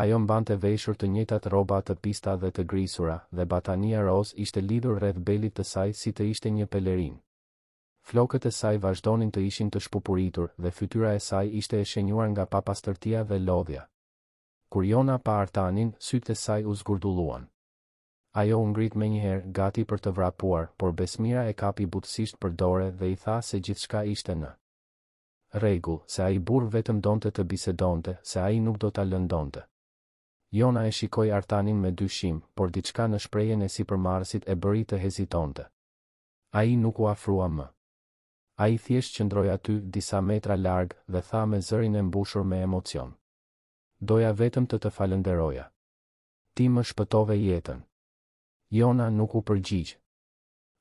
Ajo mbante veshur të njëjtat rroba të pista dhe të grisura, dhe batanija rozë ishte lidhur rreth belit të saj si të ishte një pelerinë. Flokët e saj vazhdonin të ishin të shpupuritur dhe fytyra e saj ishte e shenjuar nga papastërtia dhe lodhja. Kur Jona pa Artanin, sytë e saj u zgurdulluan. Ajo u ngrit menjëherë, gati për të vrapuar, por Besmira e kapi butësisht për dore dhe i tha se gjithçka ishte në rregull, se ai burrë vetëm donte të bisedonte, se ai nuk do ta lëndonte. Jona e shikoi Artanin me dyshim, por diçka në shprehjen e sipërmarrësit e bëri të hezitonte. Ai nuk u afrua më. Ai thjesht qëndroi aty, disa metra larg, dhe tha me zërin e mbushur me emocion. Doja vetëm të të falënderoja. Ti më shpëtove jetën. Jona nuk u përgjigj.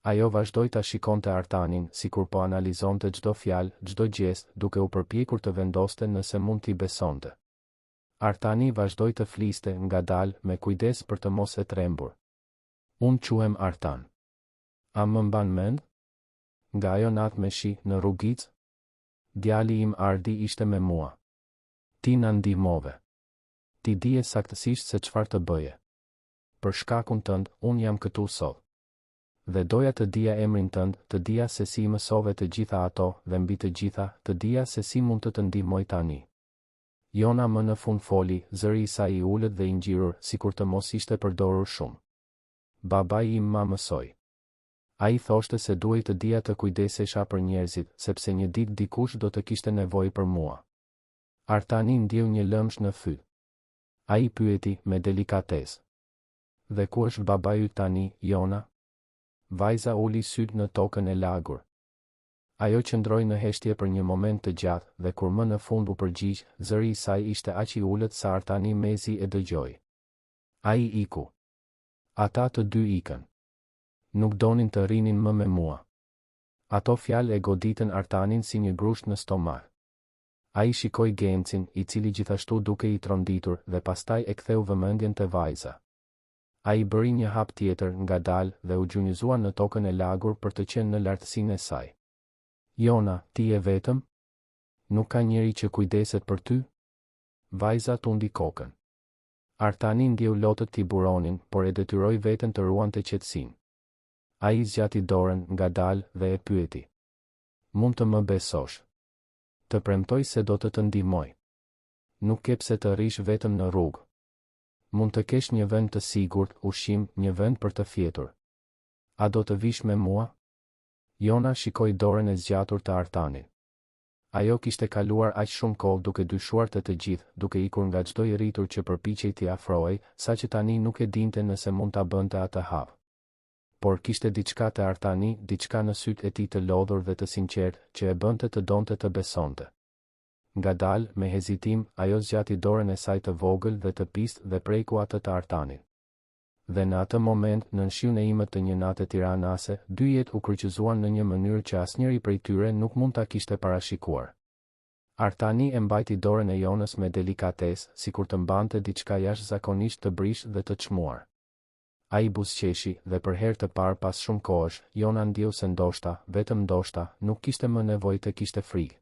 Ajo vazhdoi ta shikonte Artanin, sikur po analizonte çdo fjalë, çdo gjest, duke u përpjekur të vendoste nëse mund t'i besonte. Artani vazhdoi të fliste, ngadalë, me kujdes për të mos e trembur. Unë quhem Artan. A më mban mend? Nga ajo natë me shi, në rrugicë? Djali im Ardi ishte me mua. Ti na ndihmove. Ti dije saktësisht se çfarë të bëje. Për shkakun tënd, unë jam këtu sot. Dhe doja të dija emrin tënd, të dija se si i mësove të gjitha ato, dhe mbi të gjitha, të dija se si mund të të ndihmoj tani. Jona më në fund foli, zëri i saj i ulët dhe i ngjirur, sikur të mos ishte përdorur shumë. Babai im ma mësoi. Ai thoshte se duhej të dija të kujdesesha për njerëzit, sepse një ditë dikush do të kishte nevojë për mua. Artani ndjeu një lëmsh në fyt. Ai pyeti, me delikatesë. Dhe ku është babai yt tani, Jona? Vajza uli sytë në tokën e lagur. Ajo qëndroi në heshtje për një moment të gjatë, dhe kur më në fund u përgjigj, zëri i saj ishte aq i ulët sa Artani mezi e dëgjoi. Ai iku. Ata të dy ikën. Nuk donin të rrinin më me mua. Ato fjalë e goditën Artanin si një grusht në stomak. Ai shikoi Gencin, i cili gjithashtu dukej i tronditur, dhe pastaj e ktheu vëmendjen te vajza. Ai bëri një hap tjetër, ngadalë, dhe u gjunjëzua në tokën e lagur për të qenë në lartësinë e saj. Jona, ti je vetëm? Nuk ka njeri që kujdeset për ty? Vajza tundi kokën. Artani ndjeu lotët t'i buronin, por e detyroi veten të ruante qetësinë. Ai zgjati dorën, ngadalë, dhe e pyeti. Mund të më besosh. Të premtoj se do të të ndihmoj. Nuk ke pse të rrish vetëm në rrugë. Mund të kesh një vend të sigurt, ushqim, një vend për të fjetur. A do të vish me mua? Jona shikoi dorën e zgjatur të Artanit. Ajo kishte kaluar aq shumë kohë duke dyshuar te të gjithë, duke ikur nga çdo i rritur që përpiqej t'i afrohej, saqë tani nuk e dinte nëse mund ta bënte atë hap. Por kishte diçka te Artani, diçka në sytë e tij të lodhur dhe të sinqertë, që e bënte të donte të besonte. Ngadalë, me hezitim, ajo zgjati dorën e saj të vogël dhe të pistë dhe preku atë të Artanit. Dhe në atë moment, nën shiun e imët të një nate tiranase, dy jetë u kryqëzuan në një mënyrë që asnjëri prej tyre nuk mund ta kishte parashikuar. Artani e mbajti dorën e Jonës me delikatesë, sikur të mbante diçka jashtëzakonisht të brishtë dhe të çmuar. Ai buzëqeshi, dhe për herë të parë pas shumë kohësh, Jona ndjeu se ndoshta, vetëm ndoshta, nuk kishte më nevojë të kishte frikë.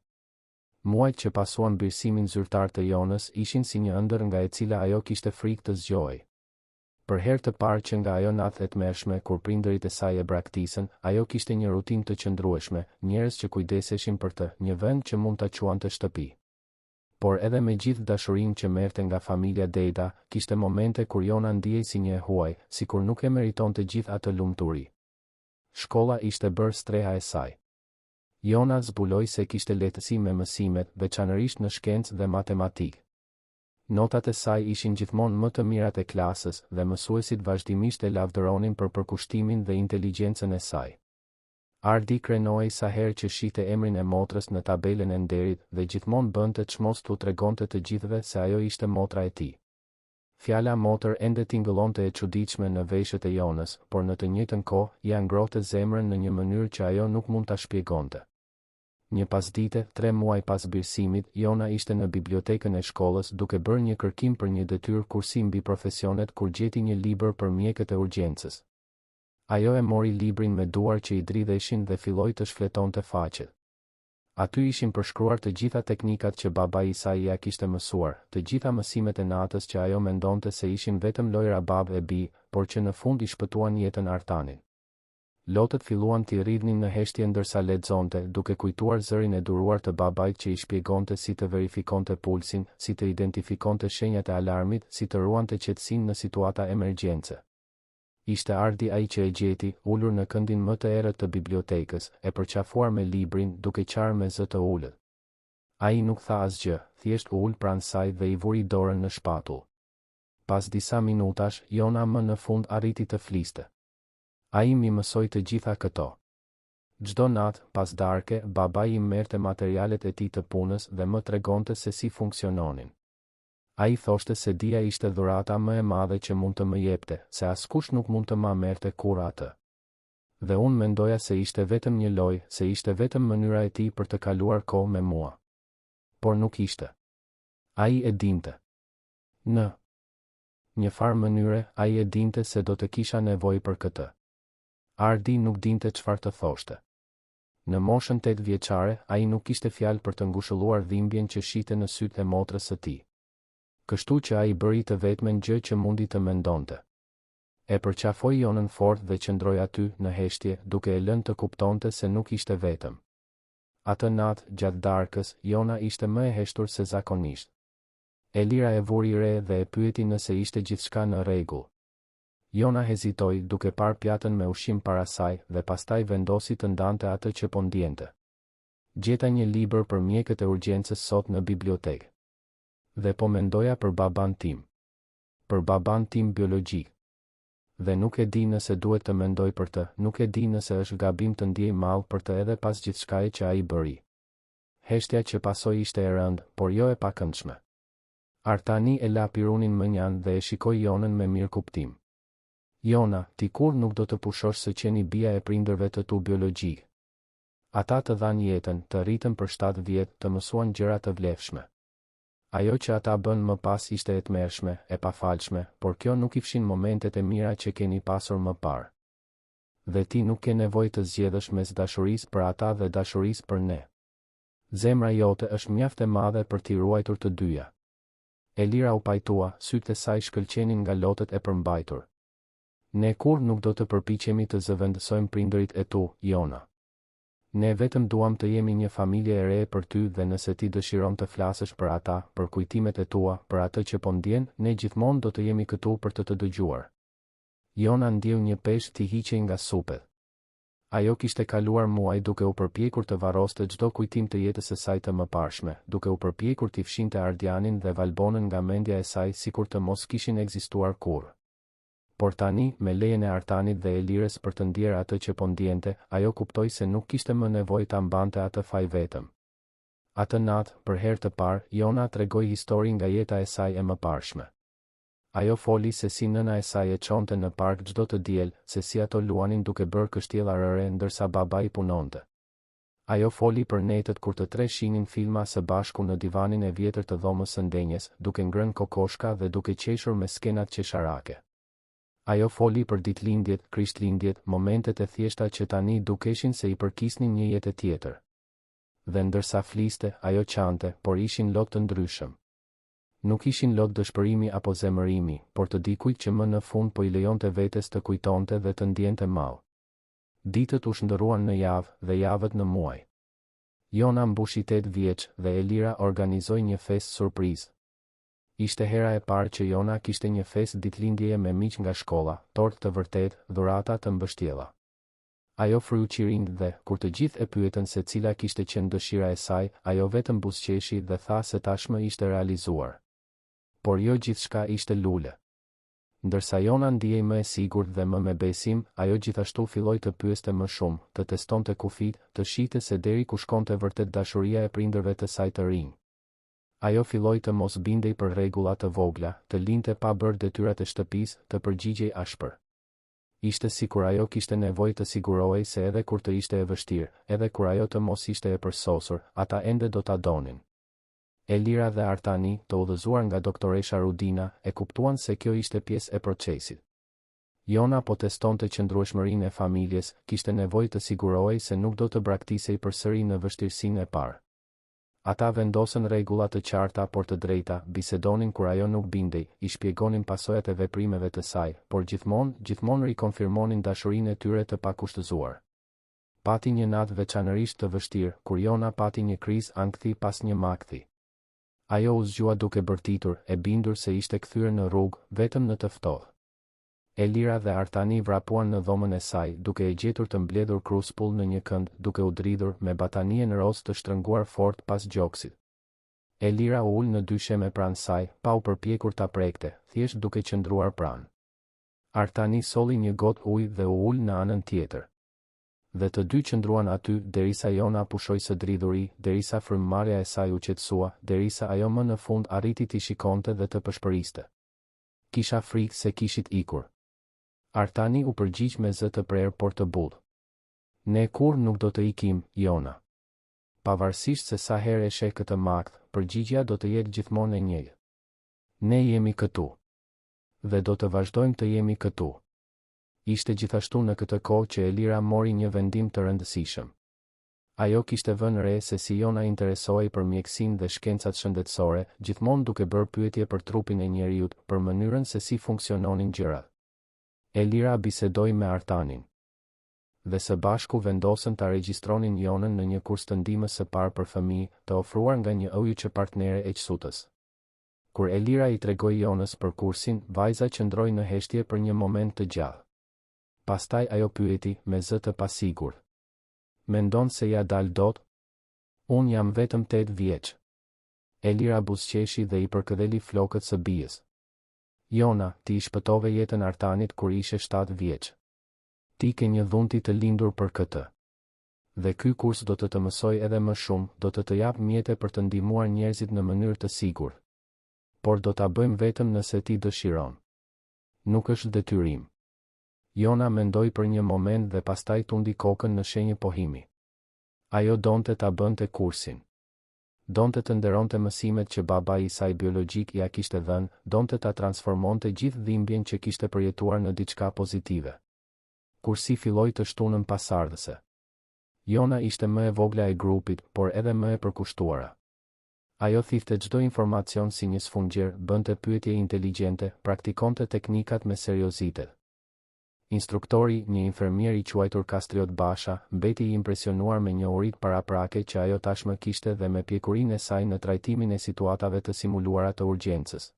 Muajt që pasuan birësimin zyrtar të Jonës ishin si një ëndërr nga e cila ajo kishte frikë të zgjohej. Për herë të parë që nga ajo natë e tmerrshme kur prindërit e saj e braktisën, ajo kishte një rutinë të qëndrueshme, njerëz që kujdeseshin për të, një vend që mund ta quante shtëpi. Por edhe me gjithë dashurinë që merrte nga familja Deda, kishte momente kur Jona ndihej si një e huaj, sikur nuk e meritonte gjithë atë lumturi. Shkolla ishte bërë streha e saj. Jona zbuloi se kishte lehtësi me mësimet, veçanërisht në shkencë dhe matematikë. Notat e saj ishin gjithmonë më të mirat e klasës dhe mësuesit vazhdimisht e lavdëronin për përkushtimin dhe inteligjencën e saj. Ardi krenohej sa herë që shihte emrin e motrës në tabelën e nderit dhe gjithmonë bënte çmos t'u tregonte të gjithëve se ajo ishte motra e tij. Fjala motër ende tingëllonte e çuditshme në veshët e Jonës, por në të njëjtën kohë, ia ngrohte zemrën në një mënyrë që ajo nuk mund ta shpjegonte. Një pasdite, tre muaj pas birësimit, Jona ishte në bibliotekën e shkollës duke bërë një kërkim për një detyrë kursi mbi profesionet kur gjeti një libër për mjekët e urgjencës. Ajo e mori librin me duar që i dridheshin dhe filloi të shfletonte faqet. Aty ishin përshkruar të gjitha teknikat që babai i saj ia kishte mësuar, të gjitha mësimet e natës që ajo mendonte se ishin vetëm lojëra babë e bijë, por që në fund i shpëtuan jetën Artanit. Lotët filluan t'i rridhnin në heshtje ndërsa lexonte, duke kujtuar zërin e duruar të babait që i shpjegonte si të verifikonte pulsin, si të identifikonte shenjat e alarmit, si të ruante qetësinë në situata emergjence. Ishte Ardi ai që e gjeti, ulur në këndin më të errët të bibliotekës, e përqafuar me librin, duke qarë me zë të ulët. Ai nuk tha asgjë, thjesht u ul pranë saj dhe i vuri dorën në shpatull. Pas disa minutash, Jona më në fund arriti të fliste. Ai m'i mësoi të gjitha këto. Çdo natë, pas darke, babai im merrte materialet e tij të punës dhe më tregonte se si funksiononin. Ai thoshte se dija ishte dhurata më e madhe që mund të më jepte, se askush nuk mund të ma merrte kurrë atë. Dhe unë mendoja se ishte vetëm një lojë, se ishte vetëm mënyra e tij për të kaluar kohë me mua. Por nuk ishte. Ai e dinte. Në. Një farë mënyre, ai e dinte se do të kisha nevojë për këtë. Ardi nuk dinte çfarë të thoshte. Në moshën tetëvjeçare, ai nuk kishte fjalë për të ngushëlluar dhimbjen që shihte në sytë e motrës së tij. Kështu që ai bëri të vetmen gjë që mundi të mendonte. E përqafoi Jonën fort dhe qëndroi aty, në heshtje, duke e lënë të kuptonte se nuk ishte vetëm. Atë natë, gjatë darkës, Jona ishte më e heshtur se zakonisht. Elira e vuri re dhe e pyeti nëse ishte gjithçka në rregull. Jona hezitoi, duke parë pjatën me ushqim para saj, dhe pastaj vendosi të ndante atë që po ndiente. Gjeta një libër për mjekët e urgjencës sot në bibliotekë. Dhe po mendoja për babanë tim. Për babanë tim biologjik. Dhe nuk e di nëse duhet të mendoj për të, nuk e di nëse është gabim të ndjej mall për të edhe pas gjithçkaje që ai bëri. Heshtja që pasoi ishte e rëndë, por jo e pakëndshme. Artani e la pirunin mënjanë dhe e shikoi Jonën me mirëkuptim. Jona, ti kurrë nuk do të pushosh së qeni bija e prindërve të tu biologjikë. Ata të dhanë jetën, të rritën për shtatë vjet, të mësuan gjëra të vlefshme. Ajo që ata bënë më pas ishte e tmerrshme, e pafalshme, por kjo nuk i fshin momentet e mira që keni pasur më parë. Dhe ti nuk ke nevojë të zgjedhësh mes dashurisë për ata dhe dashurisë për ne. Zemra jote është mjaft e madhe për t'i ruajtur të dyja. Elira u pajtua, sytë e saj shkëlqenin nga lotët e përmbajtur. Ne kurrë nuk do të përpiqemi të zëvendësojmë prindërit e tu, Jona. Ne vetëm duam të jemi një familje e re për ty dhe nëse ti dëshiron të flasësh për ata, për kujtimet e tua, për atë që po ndjen, ne gjithmonë do të jemi këtu për të të dëgjuar. Jona ndjeu një peshë t'i hiqej nga supet. Ajo kishte kaluar muaj duke u përpjekur të varroste çdo kujtim të jetës së saj të mëparshme, duke u përpjekur t'i fshinte Ardianin dhe Valbonën nga mendja e saj sikur të mos kishin ekzistuar kurrë. Por tani, me lejen e Artanit dhe Elirës për të ndjerë atë që po ndiente, ajo kuptoi se nuk kishte më nevojë ta mbante atë faj vetëm. Atë natë, për herë të parë, Jona tregoi histori nga jeta e saj e mëparshme. Ajo foli se si nëna e saj e çonte në park çdo të diel, se si ato luanin duke bërë kështjella rëre ndërsa babai punonte. Ajo foli për netët kur të tre shihnin filma së bashku në divanin e vjetër të dhomës së ndenjes, duke ngrënë kokoshka dhe duke qeshur me skenat qesharake. Ajo foli për ditëlindjet, krishtlindjet, momentet e thjeshta që tani dukeshin se i përkisnin një jete tjetër. Dhe ndërsa fliste, ajo qante, por ishin lot të ndryshëm. Nuk ishin lot dëshpërimi apo zemërimi, por të dikujt që më në fund po i lejonte vetes të kujtonte dhe të ndjente mall. Ditët u shndërruan në javë, dhe javët në muaj. Jona mbushi tetë vjeç, dhe Elira organizoi një festë surprizë. Ishte hera e parë që Jona kishte një festë ditëlindjeje me miq nga shkolla, tortë të vërtetë, dhurata të mbështjella. Ajo fryu qirinjtë dhe, kur të gjithë e pyetën se cila kishte qenë dëshira e saj, ajo vetëm buzëqeshi dhe tha se tashmë ishte realizuar. Por jo gjithçka ishte lule. Ndërsa Jona ndihej më e sigurt dhe më me besim, ajo gjithashtu filloi të pyeste më shumë, të testonte kufijtë, të shihte se deri ku shkonte vërtet dashuria e prindërve të saj të rinj. Ajo filloi të mos bindej për rregulla të vogla, të linte pa bërë detyrat e shtëpisë, të përgjigjej ashpër. Ishte sikur ajo kishte nevojë të sigurohej se edhe kur të ishte e vështirë, edhe kur ajo të mos ishte e përsosur, ata ende do ta donin. Elira dhe Artani, të udhëzuar nga doktoresha Rudina, e kuptuan se kjo ishte pjesë e procesit. Jona po testonte qëndrueshmërinë e familjes, kishte nevojë të sigurohej se nuk do të braktisej përsëri në vështirësinë e parë. Ata vendosën rregulla të qarta por të drejta, bisedonin kur ajo nuk bindej, i shpjegonin pasojat e veprimeve të saj, por gjithmonë, gjithmonë rikonfirmonin dashurinë e tyre të pakushtëzuar. Pati një natë veçanërisht të vështirë, kur Jona pati një krizë ankthi pas një makthi. Ajo u zgjua duke bërtitur, e bindur se ishte kthyer në rrugë, vetëm në të ftohtë. Elira dhe Artani vrapuan në dhomën e saj, duke e gjetur të mbledhur kruspull në një kënd, duke u dridhur, me batanijen rozë të shtrënguar fort pas gjoksit. Elira u ul në dysheme pranë saj, pa u përpjekur ta prekte, thjesht duke qëndruar pranë. Artani solli një gotë ujë dhe u ul në anën tjetër. Dhe të dy qëndruan aty, derisa Jona pushoi së dridhuri, derisa frymëmarrja e saj u qetësua, derisa ajo më në fund arriti t'i shikonte dhe të pëshpëriste. Kisha frikë se kishit ikur. Artani u përgjigj me zë të prerë por të butë. Ne kurrë nuk do të ikim, Jona. Pavarësisht se sa herë e sheh këtë makth, përgjigjja do të jetë gjithmonë e njëjtë. Ne jemi këtu. Dhe do të vazhdojmë të jemi këtu. Ishte gjithashtu në këtë kohë që Elira mori një vendim të rëndësishëm. Ajo kishte vënë re se si Jona interesohej për mjekësinë dhe shkencat shëndetësore, gjithmonë duke bërë pyetje për trupin e njeriut, për mënyrën se si funksiononin gjërat. Elira bisedoi me Artanin. Dhe së bashku vendosën ta regjistronin Jonën në një kurs të ndihmës së parë për fëmijë, të ofruar nga një OJQ partnere e QSUT-s. Kur Elira i tregoi Jonës për kursin, vajza qëndroi në heshtje për një moment të gjatë. Pastaj ajo pyeti, me zë të pasigurt. Mendon se ia dal dot? Unë jam vetëm tetë vjeç. Elira buzëqeshi dhe i përkëdheli flokët së bijës. Jona, ti i shpëtove jetën Artanit kur ishe shtatë vjeç. Ti ke një dhunti të lindur për këtë. Dhe ky kurs do të të mësojë edhe më shumë, do të të japë mjete për të ndihmuar njerëzit në mënyrë të sigurt. Por do ta bëjmë vetëm nëse ti dëshiron. Nuk është detyrim. Jona mendoi për një moment dhe pastaj tundi kokën në shenjë pohimi. Ajo donte ta bënte kursin. Donte të nderonte mësimet që babai i saj biologjik ia kishte dhënë, donte ta transformonte gjithë dhimbjen që kishte përjetuar në diçka pozitive. Kursi filloi të shtunën pasardhëse. Jona ishte më e vogla e grupit, por edhe më e përkushtuara. Ajo thithte çdo informacion si një sfungjer, bënte pyetje inteligjente, praktikonte teknikat me seriozitet. Instruktori, një infermier i quajtur Kastriot Basha, mbeti i impresionuar me njohuritë paraprake që ajo tashmë kishte dhe me pjekurinë e saj në trajtimin e situatave të simuluara të urgjencës.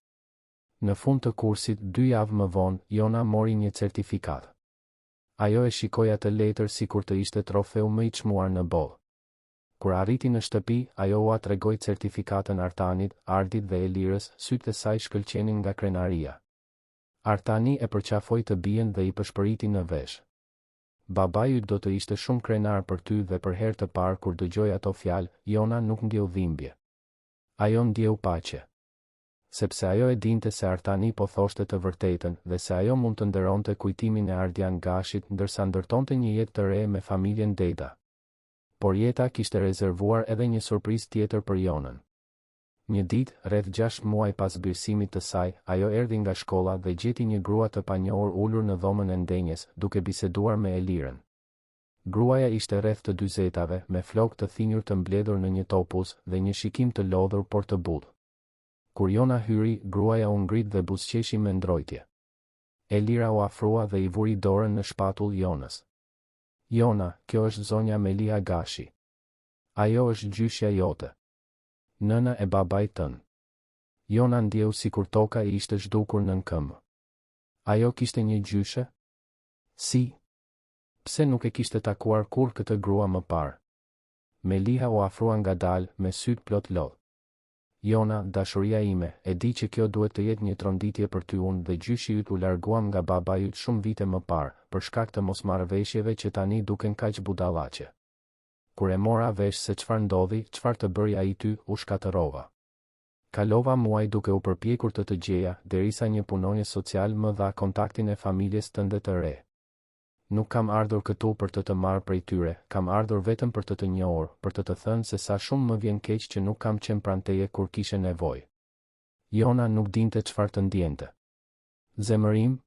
Në fund të kursit, dy javë më vonë, Jona mori një certifikatë. Ajo e shikoi atë letër sikur të ishte trofeu më i çmuar në botë. Kur arriti në shtëpi, ajo ua tregoi certifikatën Artanit, Ardit dhe Elirës, sytë e saj shkëlqenin nga krenaria. Artani e përqafoi të bijën dhe i pëshpëriti në vesh. Babai yt do të ishte shumë krenar për ty dhe për herë të parë kur dëgjoi ato fjalë, Jona nuk ndjeu dhimbje. Ajo ndjeu paqe. Sepse ajo e dinte se Artani po thoshte të vërtetën dhe se ajo mund të nderonte kujtimin e Ardian Gashit ndërsa ndërtonte një jetë të re me familjen Deda. Por jeta kishte rezervuar edhe një surprizë tjetër për Jonën. Një ditë, rreth gjashtë muaj pas birësimit të saj, ajo erdhi nga shkolla dhe gjeti një grua të panjohur ulur në dhomën e ndenjes, duke biseduar me Elirën. Gruaja ishte rreth të dyzetave, me flokë të thinjur të mbledhur në një topuz, dhe një shikim të lodhur por të butë. Kur Jona hyri, gruaja u ngrit dhe buzëqeshi me ndrojtje. Elira u afrua dhe i vuri dorën në shpatull Jonës. Jona, kjo është zonja Meliha Gashi. Ajo është gjyshja jote. Nëna e babait tënd. Jona ndjeu sikur toka i ishte zhdukur nën këmbë. Ajo kishte një gjyshe? Si? Pse nuk e kishte takuar kurrë këtë grua më parë? Meliha u afrua ngadalë, me sytë plot lot. Jona, dashuria ime, e di që kjo duhet të jetë një tronditje për ty unë dhe gjyshi yt u larguam nga babai yt shumë vite më parë, për shkak të mosmarrëveshjeve që tani duken kaq budallaqe. Kur e mora vesh se çfarë ndodhi, çfarë të bëri ai ty, u shkatërrova. Kalova muaj duke u përpjekur të të gjeja, derisa një punonjës social më dha kontaktin e familjes tënde të re. Nuk kam ardhur këtu për të të marrë prej tyre, kam ardhur vetëm për të të njohur, për të të thënë se sa shumë më vjen keq që nuk kam qenë pranë teje kur kishe nevojë. Jona nuk dinte çfarë të ndjente. Zemërim?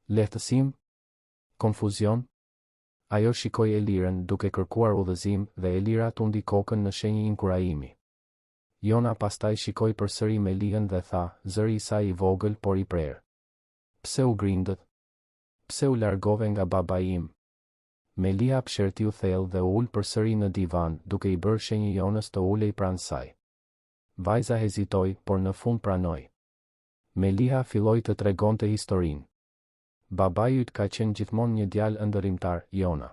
Lehtësim? Konfuzion? Ajo shikoi Elirën, duke kërkuar udhëzim, dhe Elira tundi kokën në shenjë inkurajimi. Jona pastaj shikoi përsëri Melihën dhe tha, zëri i saj i vogël por i prerë. Pse u grindët? Pse u largove nga babai im? Meliha psherëtiu thellë dhe u ul përsëri në divan, duke i bërë shenjë Jonës të ulej pranë saj. Vajza hezitoi, por në fund pranoi. Meliha filloi të tregonte historinë. Babai yt ka qenë gjithmonë një djalë ëndërrimtar, Jona.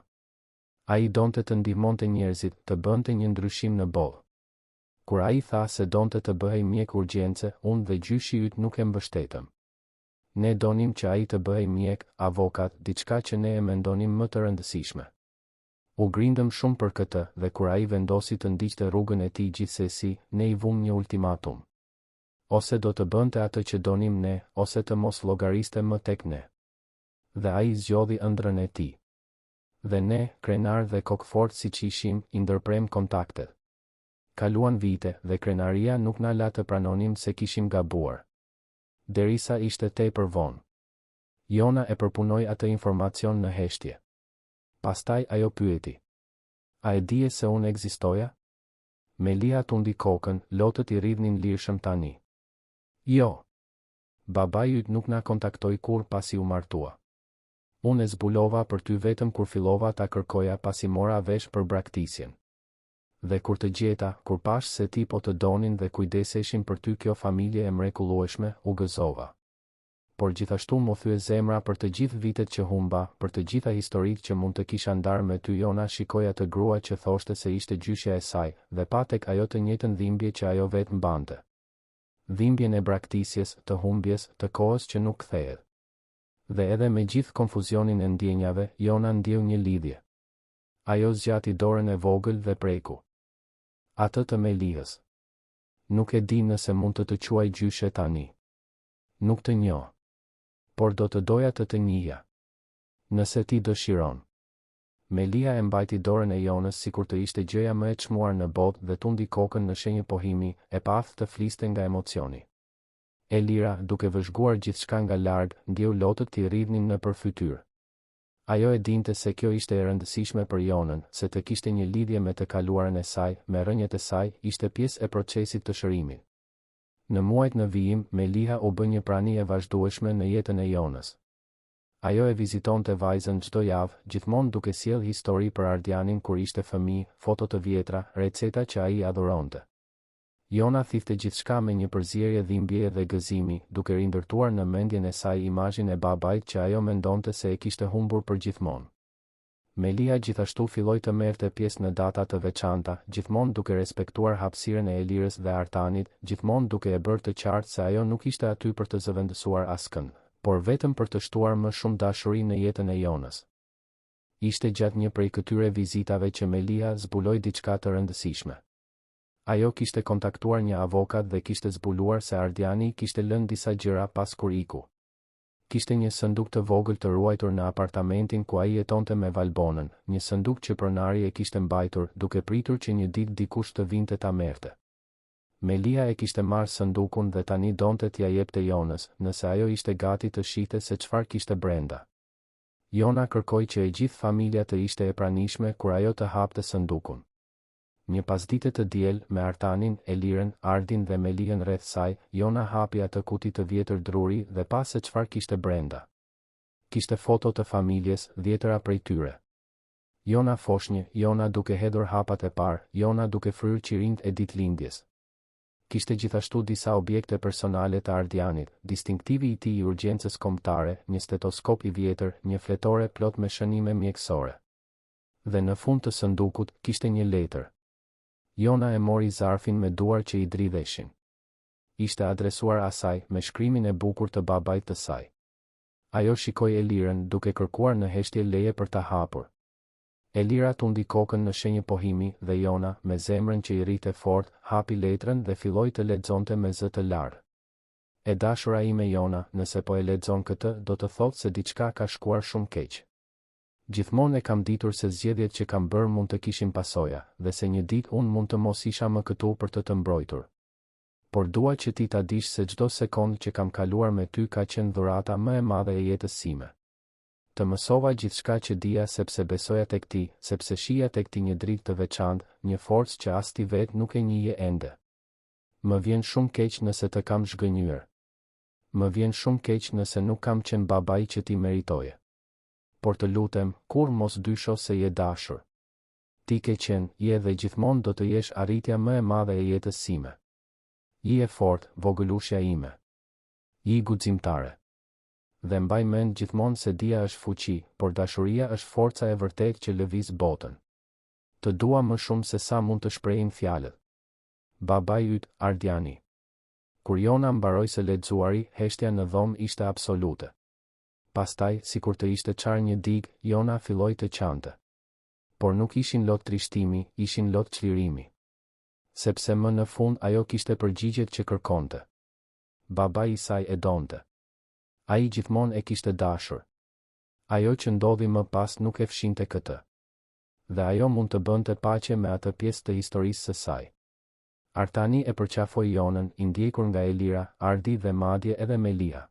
Ai donte të ndihmonte njerëzit, të bënte një ndryshim në botë. Kur ai tha se donte të bëhej mjek urgjence, unë dhe gjyshi yt nuk e mbështetëm. Ne donim që ai të bëhej mjek, avokat, diçka që ne e mendonim më të rëndësishme. U grindëm shumë për këtë, dhe kur ai vendosi të ndiqte rrugën e tij gjithsesi, ne i vumë një ultimatum. Ose do të bënte atë që donim ne, ose të mos llogariste më tek ne. Dhe ai zgjodhi ëndrrën e tij. Dhe ne, krenarë dhe kokëfortë siç ishim, i ndërpremë kontaktet. Kaluan vite, dhe krenaria nuk na la të pranonim se kishim gabuar. Derisa ishte tepër vonë. Jona e përpunoi atë informacion në heshtje. Pastaj ajo pyeti. A e dije se unë ekzistoja? Meliha tundi kokën, lotët i rridhnin lirshëm tani. Jo. Babai yt nuk na kontaktoi kurrë pasi u martua. Unë e zbulova për ty vetëm kur fillova ta kërkoja pasi mora vesh për braktisjen. Dhe kur të gjeta, kur pashë se ti po të donin dhe kujdeseshin për ty kjo familje e mrekullueshme, u gëzova. Por gjithashtu m'u thye zemra për të gjithë vitet që humba, për të gjitha historitë që mund të kisha ndarë me ty Jona shikoi atë grua që thoshte se ishte gjyshja e saj, dhe pa tek ajo të njëjtën dhimbje që ajo vetë mbante. Dhimbjen e braktisjes, të humbjes, të kohës që nuk kthehet. Dhe edhe me gjithë konfuzionin e ndjenjave, Jona ndjeu një lidhje. Ajo zgjati dorën e vogël dhe preku. Atë të Melihës. Nuk e di nëse mund të të quaj gjyshe tani. Nuk të njoh. Por do të doja të të njihja. Nëse ti dëshiron. Meliha e mbajti dorën e Jonës sikur të ishte gjëja më e çmuar në botë dhe tundi kokën në shenjë pohimi, e paaftë të fliste nga emocioni. Elira, duke vëzhguar gjithçka nga larg, ndjeu lotët t'i rridhnin nëpër fytyrë. Ajo e dinte se kjo ishte e rëndësishme për Jonën, se të kishte një lidhje me të kaluarën e saj, me rrënjët e saj, ishte pjesë e procesit të shërimit. Në muajt në vijim, Meliha u bë një prani e vazhdueshme në jetën e Jonës. Ajo e vizitonte vajzën çdo javë, gjithmonë duke sjellë histori për Ardianin kur ishte fëmijë, foto të vjetra, receta që ai adhuronte. Jona thithte gjithçka me një përzierje dhimbjeje dhe gëzimi, duke rindërtuar në mendjen e saj imazhin e babait që ajo mendonte se e kishte humbur përgjithmonë. Meliha gjithashtu filloi të merrte pjesë në data të veçanta, gjithmonë duke respektuar hapësirën e Elirës dhe Artanit, gjithmonë duke e bërë të qartë se ajo nuk ishte aty për të zëvendësuar askënd, por vetëm për të shtuar më shumë dashuri në jetën e Jonës. Ishte gjatë një prej këtyre vizitave që Meliha zbuloi diçka të rëndësishme. Ajo kishte kontaktuar një avokat dhe kishte zbuluar se Ardiani kishte lënë disa gjëra pas kur iku. Kishte një sënduk të vogël të ruajtur në apartamentin ku ai jetonte me Valbonën, një sënduk që pronari e kishte mbajtur, duke pritur që një ditë dikush të vinte ta merrte. Meliha e kishte marrë sëndukun dhe tani donte t'ia jepte Jonës, nëse ajo ishte gati të shihte se çfarë kishte brenda. Jona kërkoi që e gjithë familja të ishte e pranishme kur ajo të hapte sëndukun. Një pasdite të diel, me Artanin, Elirën, Ardin dhe Melihën rreth saj, Jona hapi atë kuti të vjetër druri dhe pa se çfarë kishte brenda. Kishte foto të familjes, dhjetëra prej tyre. Jona foshnjë, Jona duke hedhur hapat e parë, Jona duke fryrë qirinjtë e ditëlindjes. Kishte gjithashtu disa objekte personale të Ardianit, distinktivi i tij i urgjencës kombëtare, një stetoskop i vjetër, një fletore plot me shënime mjekësore. Dhe në fund të sëndukut, kishte një letër. Jona e mori zarfin me duar që i dridheshin. Ishte adresuar asaj, me shkrimin e bukur të babait të saj. Ajo shikoi Elirën, duke kërkuar në heshtje leje për ta hapur. Elira tundi kokën në shenjë pohimi, dhe Jona, me zemrën që i rrihte fort, hapi letrën dhe filloi të lexonte me zë të lartë. E dashura ime Jona, nëse po e lexon këtë, do të thotë se diçka ka shkuar shumë keq. Gjithmonë e kam ditur se zgjedhjet që kam bërë mund të kishin pasoja, dhe se një ditë unë mund të mos isha më këtu për të të mbrojtur. Por dua që ti ta dish se çdo sekondë që kam kaluar me ty ka qenë dhurata më e madhe e jetës sime. Të mësova gjithçka që dija sepse besoja tek ti, sepse shihja tek ti një dritë të veçantë, një forcë që as ti vetë nuk e njihje ende. Më vjen shumë keq nëse të kam zhgënjyer. Më vjen shumë keq nëse nuk kam qenë babai që ti meritoje. Por të lutem, kurrë mos dysho se je dashur. Ti ke qenë, je dhe gjithmonë do të jesh arritja më e madhe e jetës sime. Ji e fortë, vogëlushja ime. Ji guximtare. Dhe mbaj mend gjithmonë se dija është fuqi, por dashuria është forca e vërtetë që lëviz botën. Të dua më shumë se sa mund të shprehin fjalët. Babai yt, Ardiani. Kur Jona mbaroi së lexuari, heshtja në dhomë ishte absolute. Pastaj, sikur të ishte çarë një digë, Jona filloi të qante. Por nuk ishin lot trishtimi, ishin lot çlirimi. Sepse më në fund ajo kishte përgjigjet që kërkonte. Babai i saj e donte. Ai gjithmonë e kishte dashur. Ajo që ndodhi më pas nuk e fshinte këtë. Dhe ajo mund të bënte paqe me atë pjesë të historisë së saj. Artani e përqafoi Jonën, i ndjekur nga Elira, Ardi dhe madje edhe Meliha.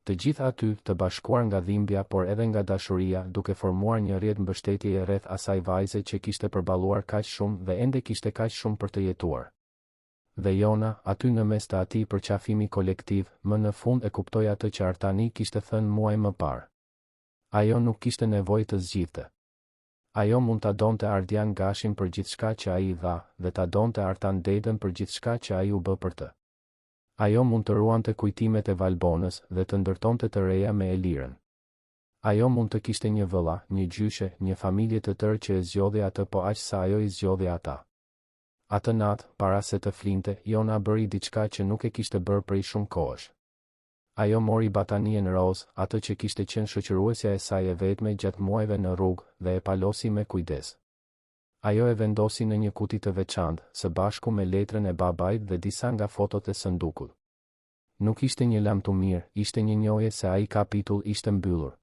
Të gjithë aty, të bashkuar nga dhimbja por edhe nga dashuria, duke formuar një rrjet mbështetjeje rreth asaj vajze që kishte përballuar kaq shumë dhe ende kishte kaq shumë për të jetuar. Dhe Jona, aty në mes të atij përqafimi kolektiv, më në fund e kuptoi atë që Artani kishte thënë muaj më parë. Ajo nuk kishte nevojë të zgjidhte. Ajo mund ta donte Ardian Gashin për gjithçka që ai i dha, dhe ta donte Artan Dedën për gjithçka që ai u bë për të. Ajo mund të ruante kujtimet e Valbonës dhe të ndërtonte të reja me Elirën. Ajo mund të kishte një vëlla, një gjyshe, një familje të tërë që e zgjodhi atë po aq sa ajo i zgjodhi ata. Atë natë, para se të flinte, Jona bëri diçka që nuk e kishte bërë prej shumë kohësh. Ajo mori batanijen rozë, atë që kishte qenë shoqëruesja e saj e vetme gjatë muajve në rrugë, dhe e palosi me kujdes. Ajo e vendosi në një kuti të veçantë, së bashku me letrën e babait dhe disa nga fotot e sëndukut. Nuk ishte një lamtumirë, ishte një njohje se ai kapitull ishte mbyllur.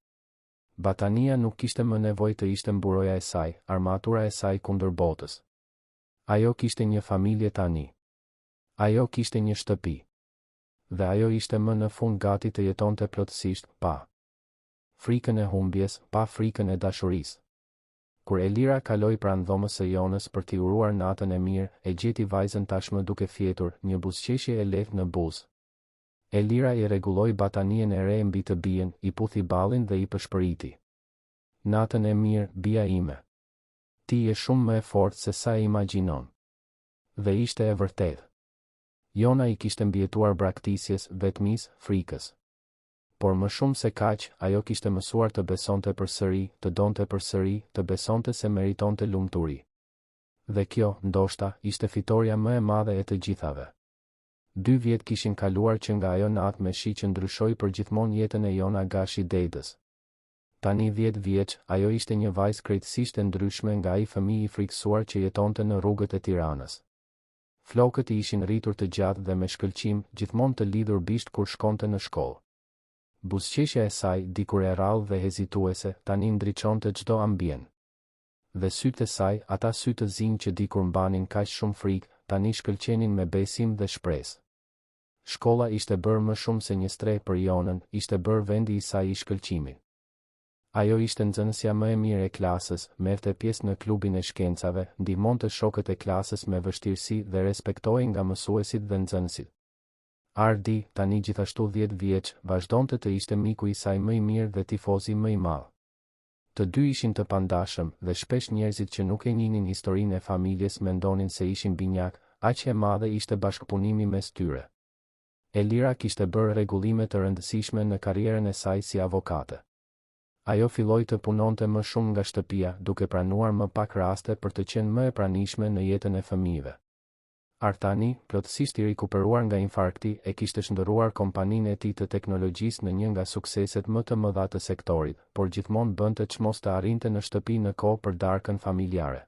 Batanija nuk kishte më nevojë të ishte mburoja e saj, armatura e saj kundër botës. Ajo kishte një familje tani. Ajo kishte një shtëpi. Dhe ajo ishte më në fund gati të jetonte plotësisht, pa frikën e humbjes, pa frikën e dashurisë. Kur Elira kaloi pranë dhomës së Jonës për t'i uruar natën e mirë, e gjeti vajzën tashmë duke fjetur, një buzëqeshje e lehtë në buzë. Elira i rregulloi batanijen e re mbi të bijën, i puthi ballin dhe i pëshpëriti. Natën e mirë, bija ime. Ti je shumë më e fortë se sa e imagjinon. Dhe ishte e vërtetë. Jona i kishte mbijetuar braktisjes, vetmisë, frikës. Por më shumë se kaq, ajo kishte mësuar të besonte përsëri, të donte përsëri, të besonte se meritonte lumturi. Dhe kjo, ndoshta, ishte fitorja më e madhe e të gjithave. Dy vjet kishin kaluar që nga ajo natë me shi që ndryshoi përgjithmonë jetën e Jona Gashi Dedës. Tani dhjetë vjeç, ajo ishte një vajzë krejtësisht e ndryshme nga ai fëmijë i frikësuar që jetonte në rrugët e Tiranës. Flokët i ishin rritur të gjatë dhe me shkëlqim, gjithmonë të lidhur bisht kur shkonte në shkollë. Buzëqeshja e saj, dikur e rrallë dhe hezituese, tani ndriçonte çdo ambient. Dhe sytë e saj, ata sy të zinj që dikur mbanin kaq shumë frikë, tani shkëlqenin me besim dhe shpresë. Shkolla ishte bërë më shumë se një strehë për Jonën, ishte bërë vendi i saj i shkëlqimit. Ajo ishte nxënësja më e mirë e klasës, merrte pjesë në klubin e shkencave, ndihmonte shokët e klasës me vështirësi dhe respektohej nga mësuesit dhe nxënësit. Ardi, tani gjithashtu dhjetë vjeç, vazhdonte të ishte miku i saj më i mirë dhe tifozi më i madh. Të dy ishin të pandashëm, dhe shpesh njerëzit që nuk e njihnin historinë e familjes mendonin se ishin binjakë, aq e madhe ishte bashkëpunimi mes tyre. Elira kishte bërë rregullime të rëndësishme në karrierën e saj si avokate. Ajo filloi të punonte më shumë nga shtëpia, duke pranuar më pak raste për të qenë më e pranishme në jetën e fëmijëve. Artani, plotësisht i rikuperuar nga infarkti, e kishte shndërruar kompaninë e tij të teknologjisë në një nga sukseset më të mëdha të sektorit, por gjithmonë bënte çmos të arrinte në shtëpi në kohë për darkën familjare.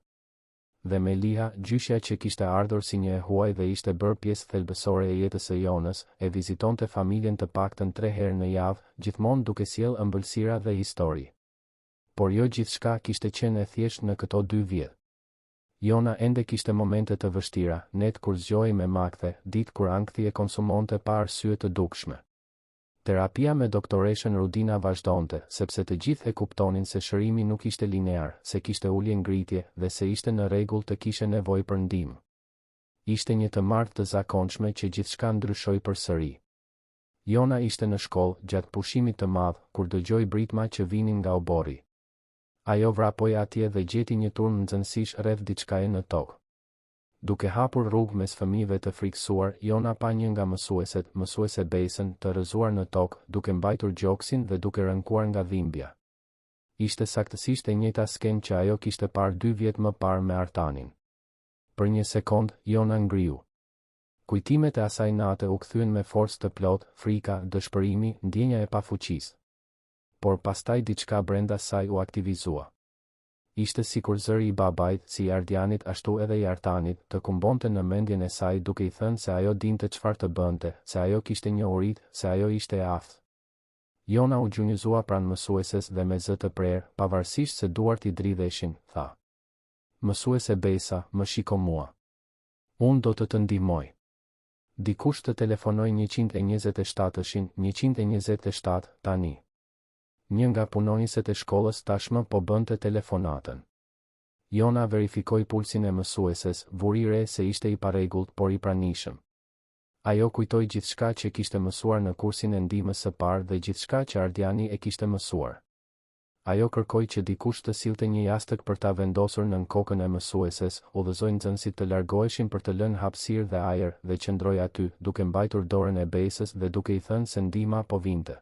Dhe Meliha, gjyshja që kishte ardhur si një e huaj dhe ishte bërë pjesë thelbësore e jetës së Jonës, e vizitonte familjen të paktën tre herë në javë, gjithmonë duke sjellë ëmbëlsira dhe histori. Por jo gjithçka kishte qenë e thjeshtë në këto dy vjet. Jona ende kishte momente të vështira, net kur zgjohej me makthe, ditë kur ankthi e konsumonte pa arsye të dukshme. Terapia me doktoreshën Rudina vazhdonte, sepse të gjithë e kuptonin se shërimi nuk ishte linear, se kishte ulje-ngritje, dhe se ishte në rregull të kishe nevojë për ndihmë. Ishte një të martë të zakonshme që gjithçka ndryshoi përsëri. Jona ishte në shkollë, gjatë pushimit të madh, kur dëgjoi britma që vinin nga oborri. Ajo vrapoi atje dhe gjeti një turmë nxënësish rreth diçkaje në tokë. Duke hapur rrugë mes fëmijëve të frikësuar, Jona pa një nga mësueset, mësuese Besën, të rrëzuar në tokë, duke mbajtur gjoksin dhe duke rënkuar nga dhimbja. Ishte saktësisht e njëjta skenë që ajo kishte parë dy vjet më parë me Artanin. Për një sekondë, Jona ngriu. Kujtimet e asaj nate u kthyen me forcë të plotë, frika, dëshpërimi, ndjenja e pafuqisë. Por pastaj diçka brenda saj u aktivizua. Ishte sikur zëri i babait, si i Ardianit ashtu edhe i Artanit, të kumbonte në mendjen e saj duke i thënë se ajo dinte çfarë të bënte, se ajo kishte njohuritë, se ajo ishte e aftë. Jona u gjunjëzua pranë mësueses dhe me zë të prerë, pavarësisht se duart i dridheshin, tha. Mësuese Besa, më shiko mua. Unë do të të ndihmoj. Dikush të telefonojë 127-shin, 127, tani. Një nga punonjëset e shkollës tashmë po bënte telefonatën. Jona verifikoi pulsin e mësueses, vuri re se ishte i parregullt por i pranishëm. Ajo kujtoi gjithçka që kishte mësuar në kursin e ndihmës së parë dhe gjithçka që Ardiani e kishte mësuar. Ajo kërkoi që dikush të sillte një jastëk për ta vendosur nën kokën e mësueses, udhëzoi nxënësit të largoheshin për të lënë hapësirë dhe ajër, dhe qëndroi aty, duke mbajtur dorën e Besës dhe duke i thënë se ndihma po vinte.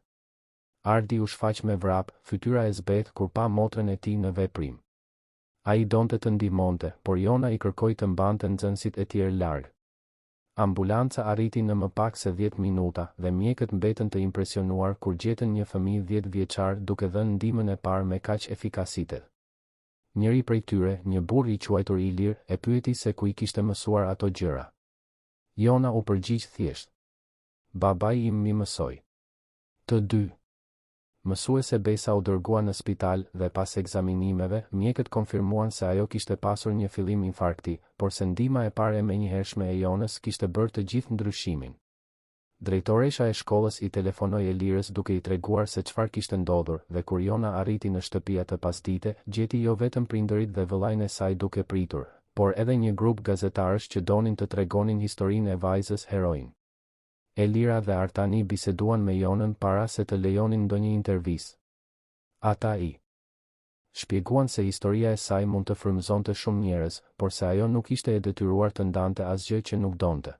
Ardi u shfaq me vrap, fytyra e zbehtë kur pa motrën e tij në veprim. Ai donte të ndihmonte, por Jona i kërkoi të mbante nxënësit e tjerë larg. Ambulanca arriti në më pak se dhjetë minuta, dhe mjekët mbetën të impresionuar kur gjetën një fëmijë dhjetëvjeçar duke dhënë ndihmën e parë me kaq efikasitet. Njëri prej tyre, një burrë i quajtur Ilir, e pyeti se ku i kishte mësuar ato gjëra. Jona u përgjigj thjesht. Babai im m'i mësoi. Të dy. Mësuese Besa u dërgua në spital dhe pas ekzaminimeve, mjekët konfirmuan se ajo kishte pasur një fillim infarkti, por se ndihma e parë e menjëhershme e Jonës kishte bërë të gjithë ndryshimin. Drejtoresha e shkollës i telefonoi Elirës duke i treguar se çfarë kishte ndodhur dhe kur Jona arriti në shtëpi atë pasdite, gjeti jo vetëm prindërit dhe vëllain e saj duke pritur, por edhe një grup gazetarësh që donin të tregonin historinë e vajzës heroinë. Elira dhe Artani biseduan me Jonën para se të lejonin ndonjë intervistë. Ata i shpjeguan se historia e saj mund të frymëzonte shumë njerëz, por se ajo nuk ishte e detyruar të ndante asgjë që nuk donte.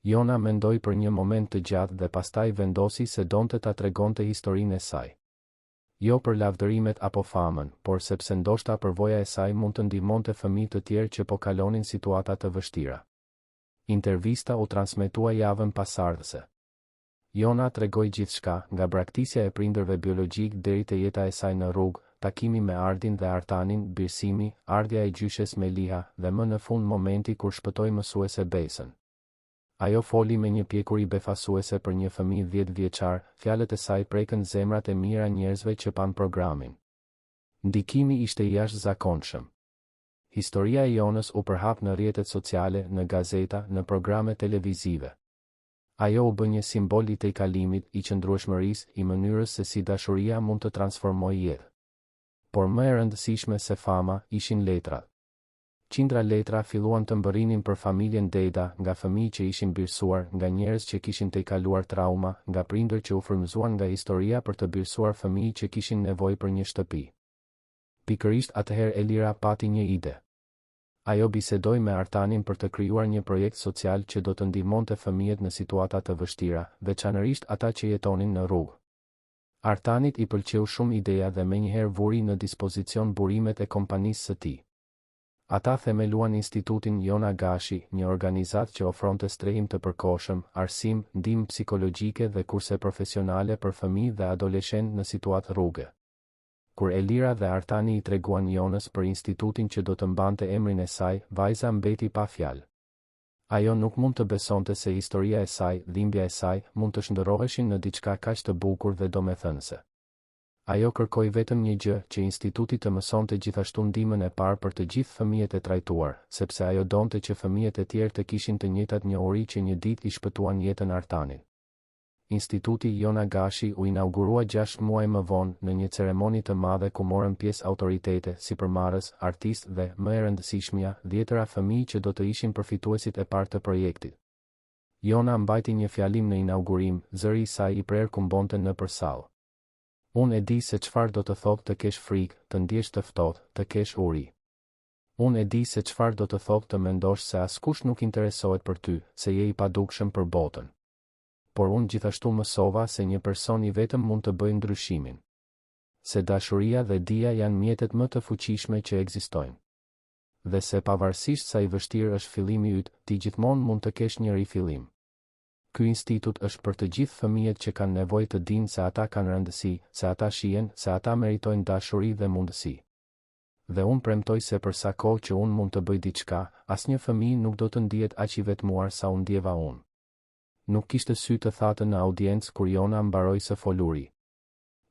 Jona mendoi për një moment të gjatë dhe pastaj vendosi se donte ta tregonte historinë e saj. Jo për lavdërimet apo famën, por sepse ndoshta përvoja e saj mund të ndihmonte fëmijë të tjerë që po kalonin situata të vështira. Intervista u transmetua javën pasardhëse. Jona tregoi gjithçka, nga braktisja e prindërve biologjikë deri te jeta e saj në rrugë, takimi me Ardin dhe Artanin, birësimi, ardhja e gjyshes Meliha, dhe më në fund momenti kur shpëtoi mësuese Besën. Ajo foli me një pjekuri befasuese për një fëmijë dhjetëvjeçar, fjalët e saj prekën zemrat e mijëra njerëzve që panë programin. Ndikimi ishte i jashtëzakonshëm. Historia e Jonës u përhap në rrjetet sociale, në gazeta, në programe televizive. Ajo u bë një simbol i tejkalimit, i qëndrueshmërisë, i mënyrës se si dashuria mund të transformojë jetë. Por më e rëndësishme se fama, ishin letrat. Qindra letra filluan të mbërrinin për familjen Deda, nga fëmijë që ishin birësuar, nga njerëz që kishin tejkaluar trauma, nga prindër që u frymëzuan nga historia për të birësuar fëmijë që kishin nevojë për një shtëpi. Pikërisht atëherë Elira pati një ide. Ajo bisedoi me Artanin për të krijuar një projekt social që do të ndihmonte fëmijët në situata të vështira, veçanërisht ata që jetonin në rrugë. Artanit i pëlqeu shumë ideja dhe menjëherë vuri në dispozicion burimet e kompanisë së tij. Ata themeluan Institutin Jona Gashi, një organizatë që ofronte strehim të përkohshëm, arsim, ndihmë psikologjike dhe kurse profesionale për fëmijë dhe adoleshentë në situatë rruge. Kur Elira dhe Artani i treguan Jonës për institutin që do të mbante emrin e saj, vajza mbeti pa fjalë. Ajo nuk mund të besonte se historia e saj, dhimbja e saj, mund të shndërroheshin në diçka kaq të bukur dhe domethënëse. Ajo kërkoi vetëm një gjë, që instituti të mësonte gjithashtu ndihmën e parë për të gjithë fëmijët e trajtuar, sepse ajo donte që fëmijët e tjerë të kishin të njëjtat njohuri që një ditë i shpëtuan jetën Artanit. Instituti Jona Gashi u inaugurua gjashtë muaj më vonë, në një ceremoni të madhe ku morën pjesë autoritete, sipërmarrës, artistë dhe, më e rëndësishmja, dhjetëra fëmijë që do të ishin përfituesit e parë të projektit. Jona mbajti një fjalim në inaugurim, zëri i saj i prerë kumbonte nëpër sallë. Unë e di se çfarë do të thotë të kesh frikë, të ndjesh të ftohtë, të kesh uri. Unë e di se çfarë do të thotë të mendosh se askush nuk interesohet për ty, se je i padukshëm për botën. Por unë gjithashtu mësova se një person i vetëm mund të bëjë ndryshimin. Se dashuria dhe dija janë mjetet më të fuqishme që ekzistojnë. Dhe se pavarësisht sa i vështirë është fillimi yt, ti gjithmonë mund të kesh një rifillim. Ky institut është për të gjithë fëmijët që kanë nevojë të dinë se ata kanë rëndësi, se ata shihen, se ata meritojnë dashuri dhe mundësi. Dhe unë premtoj se për sa kohë që unë mund të bëj diçka, asnjë fëmijë nuk do të ndihet aq i vetmuar sa u ndjeva unë. Nuk kishte sy të thatë në audiencë kur Jona mbaroi së foluri.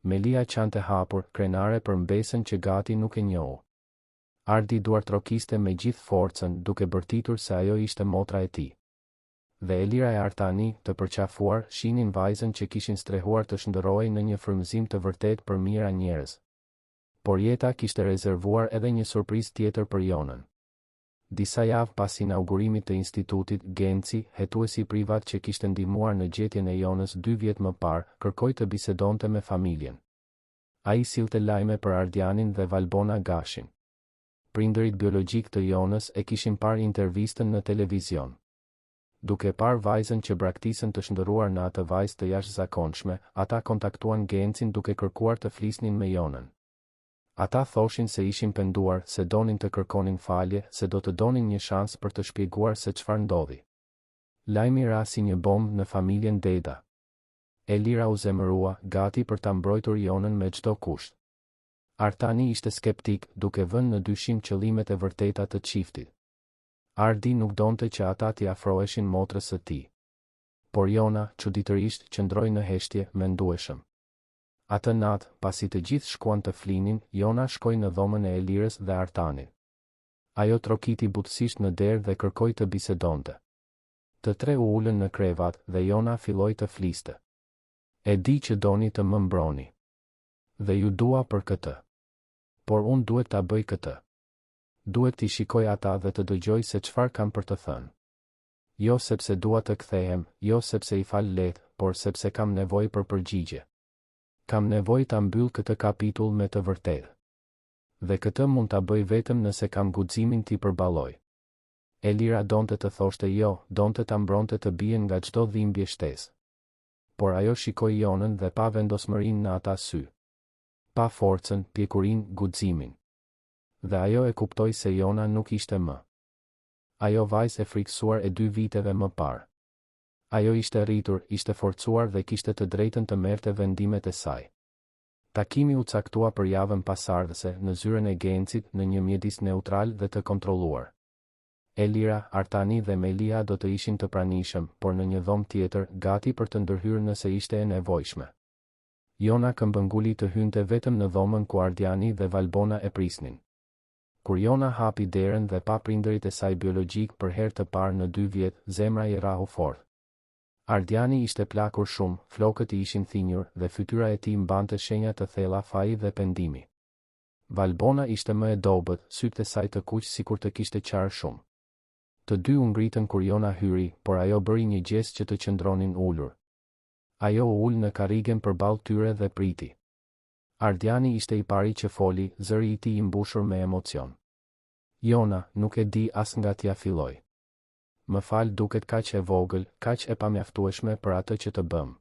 Melia qante hapur, krenare për mbesën që gati nuk e njohu. Ardi duartrokiste me gjithë forcën, duke bërtitur se ajo ishte motra e tij. Dhe Elira e Artani, të përqafuar, shihnin vajzën që kishin strehuar të shndërrohej në një frymëzim të vërtetë për mijëra njerëz. Por jeta kishte rezervuar edhe një surprizë tjetër për Jonën. Disa javë pas inaugurimit të institutit, Genci, hetuesi privat që kishte ndihmuar në gjetjen e Jonës dy vjet më parë, kërkoi të bisedonte me familjen. Ai sillte lajme për Ardianin dhe Valbona Gashin. Prindërit biologjikë të Jonës e kishin parë intervistën në televizion. Duke parë vajzën që braktisën të shndërruar në atë vajzë të jashtëzakonshme, ata kontaktuan Gencin duke kërkuar të flisnin me Jonën. Ata thoshin se ishin penduar, se donin të kërkonin falje, se do të donin një shans për të shpjeguar se çfarë ndodhi. Lajmi ra si një bombë në familjen Deda. Elira u zemërua, gati për ta mbrojtur Jonën me çdo kusht. Artani ishte skeptik, duke vënë në dyshim qëllimet e vërteta të çiftit. Ardi nuk donte që ata t'i afroheshin motrës së tij. Por Jona, çuditërisht, qëndroi në heshtje, mendueshëm. Atë natë, pasi të gjithë shkuan të flinin, Jona shkoi në dhomën e Elirës dhe Artanit. Ajo trokiti butësisht në derë dhe kërkoi të bisedonte. Të tre u ulën në krevat dhe Jona filloi të fliste. E di që doni të më mbroni. Dhe ju dua për këtë. Por unë duhet ta bëj këtë. Duhet t'i shikoj ata dhe të dëgjoj se çfarë kanë për të thënë. Jo sepse dua të kthehem, jo sepse i fal lehtë, por sepse kam nevojë për përgjigje. Kam nevojë ta mbyll këtë kapitull me të vërtetë. Dhe këtë mund ta bëj vetëm nëse kam guximin t'i përballoj. Elira donte të thoshte jo, donte ta mbronte të bijën nga çdo dhimbje shtesë. Por ajo shikoi Jonën dhe pa vendosmërinë në ata sy. Pa forcën, pjekurinë, guximin. Dhe ajo e kuptoi se Jona nuk ishte më. Ajo vajzë e frikësuar e dy viteve më parë. Ajo ishte rritur, ishte forcuar dhe kishte të drejtën të merrte vendimet e saj. Takimi u caktua për javën pasardhëse, në zyrën e Gencit, në një mjedis neutral dhe të kontrolluar. Elira, Artani dhe Meliha do të ishin të pranishëm, por në një dhomë tjetër, gati për të ndërhyrë nëse ishte e nevojshme. Jona këmbënguli të hynte vetëm në dhomën ku Ardiani dhe Valbona e prisnin. Kur Jona hapi derën dhe pa prindërit e saj biologjikë për herë të parë në dy vjet, zemra i rrahu fort. Ardiani ishte plakur shumë, flokët i ishin thinjur dhe fytyra e tij mbante shenja të thella faji dhe pendimi. Valbona ishte më e dobët, sytë e saj të kuq sikur të kishte qarë shumë. Të dy u ngritën kur Jona hyri, por ajo bëri një gjest që të qëndronin ulur. Ajo u ul në karrigen përballë tyre dhe priti. Ardiani ishte i pari që foli, zëri i tij i mbushur me emocion. Jona, nuk e di as nga t'ia filloj. Më fal duket kaq e vogël, kaq e pamjaftueshme për atë që të bëmë.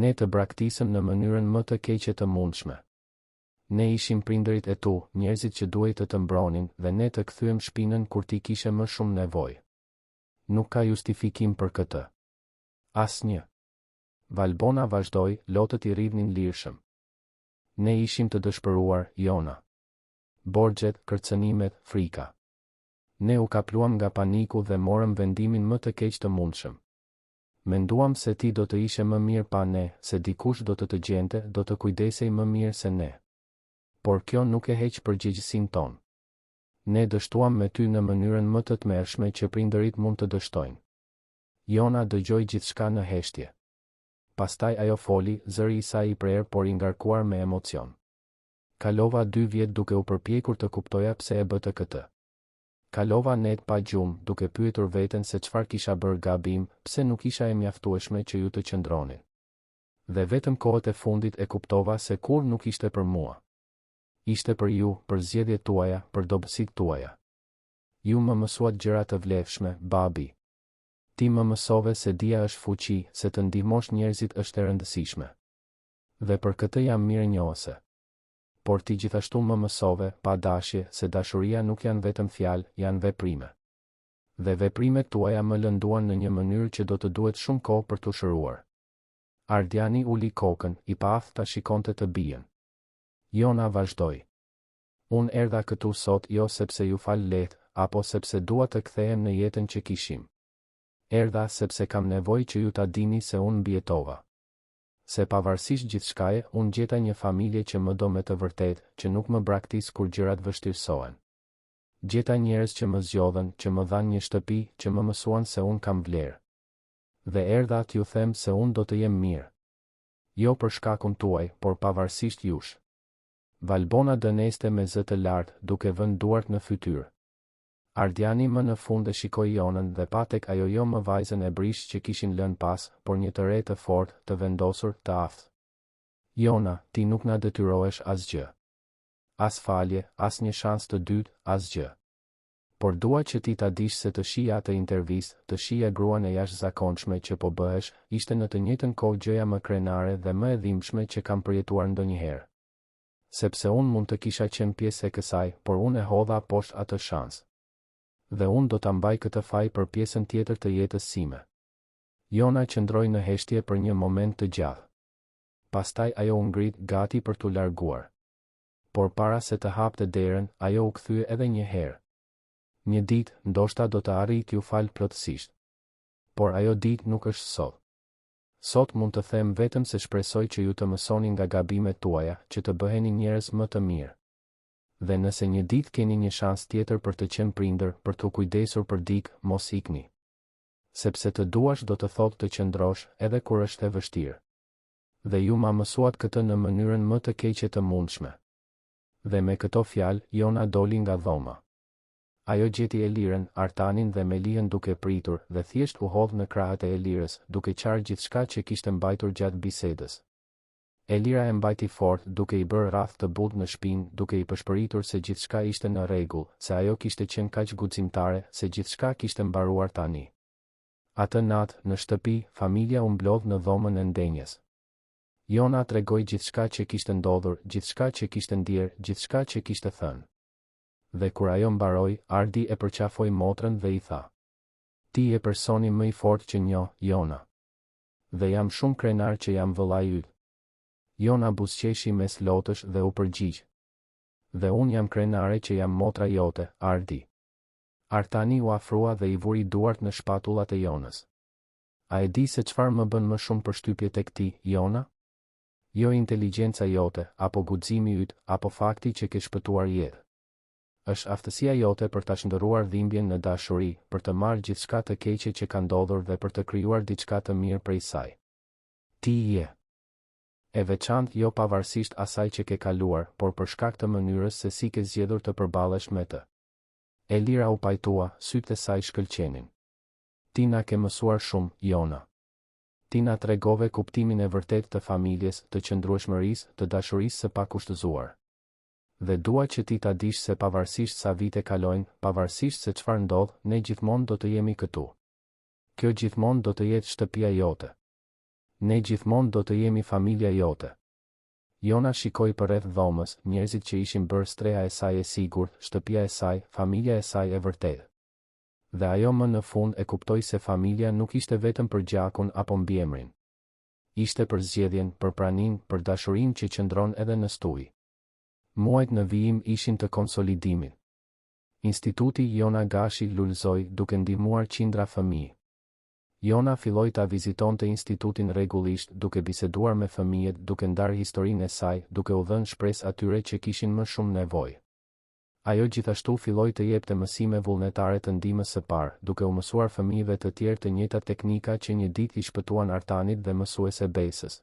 Ne të braktisëm në mënyrën më të keqe të mundshme. Ne ishim prindërit e tu, njerëzit që duhej të të mbronin, dhe ne të kthyem shpinën kur ti kishe më shumë nevojë. Nuk ka justifikim për këtë. Asnjë. Valbona vazhdoi, lotët i rridhnin lirshëm. Ne ishim të dëshpëruar, Jona. Borxhet, kërcënimet, frika. Ne u kapluam nga paniku dhe morëm vendimin më të keq të mundshëm. Menduam se ti do të ishe më mirë pa ne, se dikush do të të gjente, do të kujdesej më mirë se ne. Por kjo nuk e heq përgjegjësinë tonë. Ne dështuam me ty në mënyrën më të tmerrshme që prindërit mund të dështojnë. Jona dëgjoi gjithçka në heshtje. Pastaj ajo foli, zëri i saj i prerë por i ngarkuar me emocion. Kalova dy vjet duke u përpjekur të kuptoja pse e bëtë këtë. Kalova net pa gjumë, duke pyetur veten se çfarë kisha bërë gabim, pse nuk isha e mjaftueshme që ju të qëndronit. Dhe vetëm kohët e fundit e kuptova se kurrë nuk ishte për mua. Ishte për ju, për zgjedhjet tuaja, për dobësitë tuaja. Ju më mësuat gjëra të vlefshme, babi. Ti më mësove se dija është fuqi, se të ndihmosh njerëzit është e rëndësishme. Dhe për këtë jam mirënjohëse. Por ti gjithashtu më mësove, pa dashje, se dashuria nuk janë vetëm fjalë, janë veprime. Dhe veprimet tuaja më lënduan në një mënyrë që do të duhet shumë kohë për t'u shëruar. Ardiani uli kokën, i paaftë ta shikonte të bijën. Jona vazhdoi. Unë erdha këtu sot jo sepse ju fal lehtë, apo sepse dua të kthehem në jetën që kishim. Erdha sepse kam nevojë që ju ta dini se unë mbijetova. Se pavarësisht gjithçkaje, unë gjeta një familje që më do me të vërtetë, që nuk më braktis kur gjërat vështirësohen. Gjeta njerëz që më zgjodhën, që më dhanë një shtëpi, që më mësuan se unë kam vlerë. Dhe erdha t'ju them se unë do të jem mirë. Jo për shkakun tuaj, por pavarësisht jush. Valbona dëneste me zë të lartë, duke vënë duart në fytyrë. Ardiani më në fund e shikoi Jonën dhe pa tek ajo jo më vajzën e brishtë që kishin lënë pas, por një të re të fortë, të vendosur, të aftë. Jona, ti nuk na detyrohesh asgjë. As falje, as një shans të dytë, asgjë. Por dua që ti ta dish se të shihja atë intervistë, të shihja gruan e jashtëzakonshme që po bëhesh, ishte në të njëjtën kohë gjëja më krenare dhe më e dhimbshme që kam përjetuar ndonjëherë. Sepse unë mund të kisha qenë pjesë e kësaj, por unë e hodha poshtë atë shans. Dhe unë do ta mbaj këtë faj për pjesën tjetër të jetës sime. Jona qëndroi në heshtje për një moment të gjatë. Pastaj ajo u ngrit, gati për t'u larguar. Por para se të hapte derën, ajo u kthye edhe një herë. Një ditë, ndoshta do të arrij t'ju fal plotësisht. Por ajo ditë nuk është sot. Sot mund të them vetëm se shpresoj që ju të mësoni nga gabimet tuaja, që të bëheni njerëz më të mirë. Dhe nëse një ditë keni një shans tjetër për të qenë prindër, për t'u kujdesur për dikë, mos ikni. Sepse të duash do të thotë të qëndrosh, edhe kur është e vështirë. Dhe ju ma mësuat këtë në mënyrën më të keqe të mundshme. Dhe me këto fjalë, Jona doli nga dhoma. Ajo gjeti Elirën, Artanin dhe Melihën duke pritur, dhe thjesht u hodh në krahët e Elirës, duke qarë gjithçka që kishte mbajtur gjatë bisedës. Elira e mbajti fort, duke i bërë rrathë të butë në shpinë, duke i pëshpëritur se gjithçka ishte në rregull, se ajo kishte qenë kaq guximtare, se gjithçka kishte mbaruar tani. Atë natë, në shtëpi, familja u mblodh në dhomën e ndenjës. Jona tregoi gjithçka që kishte ndodhur, gjithçka që kishte ndjerë, gjithçka që kishte thënë. Dhe kur ajo mbaroi, Ardi e përqafoi motrën dhe i tha. Ti je personi më i fortë që njoh, Jona. Dhe jam shumë krenar që jam vëllai yt. Jona buzëqeshi mes lotësh dhe u përgjigj. Dhe unë jam krenare që jam motra jote, Ardi. Artani u afrua dhe i vuri duart në shpatullat e Jonës. A e di se çfarë më bën më shumë përshtypje tek ti, Jona? Jo inteligjenca jote, apo guximi yt, apo fakti që ke shpëtuar jetë. Është aftësia jote për ta shndërruar dhimbjen në dashuri, për të marrë gjithçka të keqe që ka ndodhur dhe për të krijuar diçka të mirë prej saj. Ti je e veçantë jo pavarësisht asaj që ke kaluar, por për shkak të mënyrës se si ke zgjedhur të përballesh me të. Elira u pajtua, sytë e saj shkëlqenin. Ti na ke mësuar shumë, Jona. Ti na tregove kuptimin e vërtetë të familjes, të qëndrueshmërisë, të dashurisë së pakushtëzuar. Dhe dua që ti ta dish se pavarësisht sa vite kalojnë, pavarësisht se çfarë ndodh, ne gjithmonë do të jemi këtu. Kjo gjithmonë do të jetë shtëpia jote. Ne gjithmonë do të jemi familja jote. Jona shikoi përreth dhomës, njerëzit që ishin bërë streha e saj e sigurt, shtëpia e saj, familja e saj e vërtetë. Dhe ajo më në fund e kuptoi se familja nuk ishte vetëm për gjakun apo mbiemrin. Ishte për zgjedhjen, për praninë, për dashurinë që qëndron edhe në stuhi. Muajt në vijim ishin të konsolidimit. Instituti Jona Gashi lulëzoi, duke ndihmuar qindra fëmijë. Jona filloi ta vizitonte institutin rregullisht, duke biseduar me fëmijët, duke ndarë historinë e saj, duke u dhënë shpresë atyre që kishin më shumë nevojë. Ajo gjithashtu filloi të jepte mësime vullnetare të ndihmës së parë, duke u mësuar fëmijëve të tjerë të njëjtat teknika që një ditë i shpëtuan Artanit dhe mësuese Besës.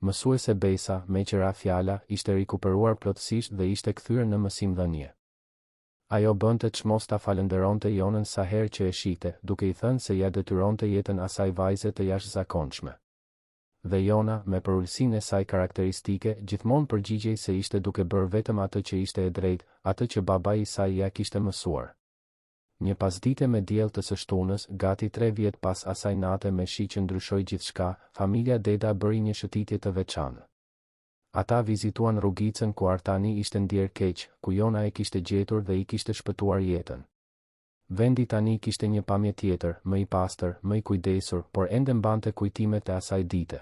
Mësuese Besa, meqë ra fjala, ishte rikuperuar plotësisht dhe ishte kthyer në mësimdhënie. Ajo bënte çmos ta falënderonte Jonën sa herë që e shihte, duke i thënë se ia detyronte jetën asaj vajze të jashtëzakonshme. Dhe Jona, me përulësinë e saj karakteristike, gjithmonë përgjigjej se ishte duke bërë vetëm atë që ishte e drejtë, atë që babai i saj ia kishte mësuar. Një pasdite me diell të së shtunës, gati tre vjet pas asaj nate me shi që ndryshoi gjithçka, familja Deda bëri një shëtitje të veçantë. Ata vizituan rrugicën ku Artani ishte ndjerë keq, ku Jona e kishte gjetur dhe i kishte shpëtuar jetën. Vendi tani kishte një pamje tjetër, më i pastër, më i kujdesur, por ende mbante kujtimet e asaj dite.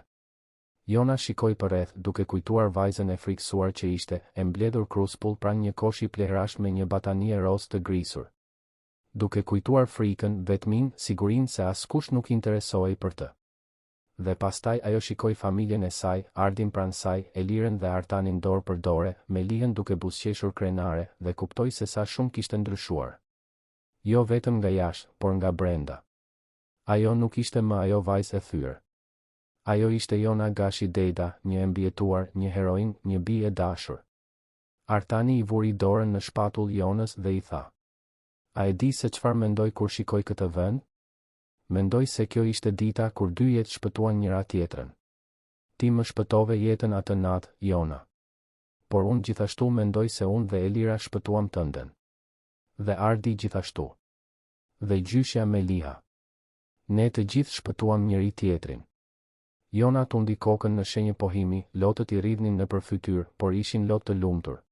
Jona shikoi përreth, duke kujtuar vajzën e frikësuar që ishte, e mbledhur kruspull pranë një koshi plehrash me një batanije rozë të grisur. Duke kujtuar frikën, vetminë, sigurinë se askush nuk interesohej për të. Dhe pastaj ajo shikoi familjen e saj, Ardin pranë saj, Elirën dhe Artanin dorë për dore, Melihën duke buzëqeshur krenare, dhe kuptoi se sa shumë kishte ndryshuar. Jo vetëm nga jashtë, por nga brenda. Ajo nuk ishte më ajo vajzë e thyer. Ajo ishte Jona Gashi Deda, një e mbijetuar, një heroinë, një bijë e dashur. Artani i vuri dorën në shpatull Jonës dhe i tha. A e di se çfarë mendoj kur shikoj këtë vend? Mendoj se kjo ishte dita kur dy jetë shpëtuan njëra-tjetrën. Ti më shpëtove jetën atë natë, Jona. Por unë gjithashtu mendoj se unë dhe Elira shpëtuam tënden. Dhe Ardi gjithashtu. Dhe gjyshja Meliha. Ne të gjithë shpëtuam njëri-tjetrin. Jona tundi kokën në shenjë pohimi, lotët i rridhnin nëpër fytyrë, por ishin lot të lumtur.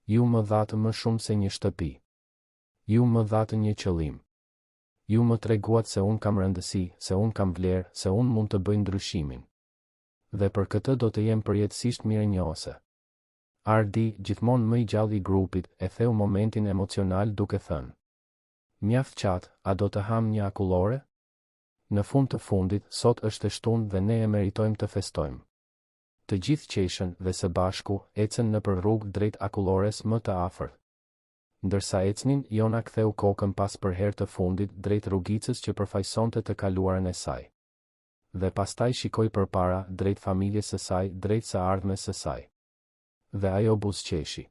Ju më dhatë më shumë se një shtëpi. Ju më dhatë një qëllim. Ju më treguat se unë kam rëndësi, se unë kam vlerë, se unë mund të bëj ndryshimin. Dhe për këtë do të jem përjetësisht mirënjohëse. Ardi, gjithmonë më i gjalli i grupit, e theu momentin emocional duke thënë. Mjaft qatë, a do të hamë një akullore? Në fund të fundit, sot është e shtunë dhe ne e meritojmë të festojmë. Të gjithë qeshën dhe së bashku, ecën nëpër rrugë drejt akullores më të afërt. Ndërsa ecnin, Jona ktheu kokën pas për herë të fundit drejt rrugicës që përfaqësonte të kaluarën e saj. Dhe pastaj shikoi përpara, drejt familjes së saj, drejt së ardhmes së saj. Dhe ajo buzëqeshi.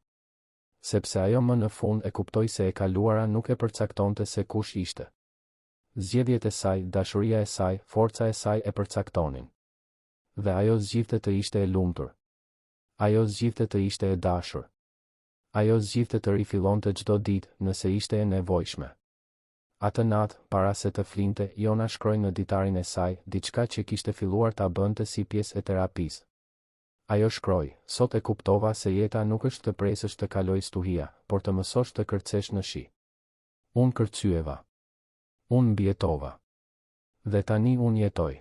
Sepse ajo më në fund e kuptoi se e kaluara nuk e përcaktonte se kush ishte. Zgjedhjet e saj, dashuria e saj, forca e saj e përcaktonin. Dhe ajo zgjidhte të ishte e lumtur. Ajo zgjidhte të ishte e dashur. Ajo zgjidhte të rifillonte çdo ditë, nëse ishte e nevojshme. Atë natë, para se të flinte, Jona shkroi në ditarin e saj, diçka që kishte filluar ta bënte si pjesë e terapisë. Ajo shkroi, Sot e kuptova se jeta nuk është të presësh të kalojë stuhia, por të mësosh të kërcesh në shi. Unë kërcyeva. Unë mbijetova. Dhe tani unë jetoj.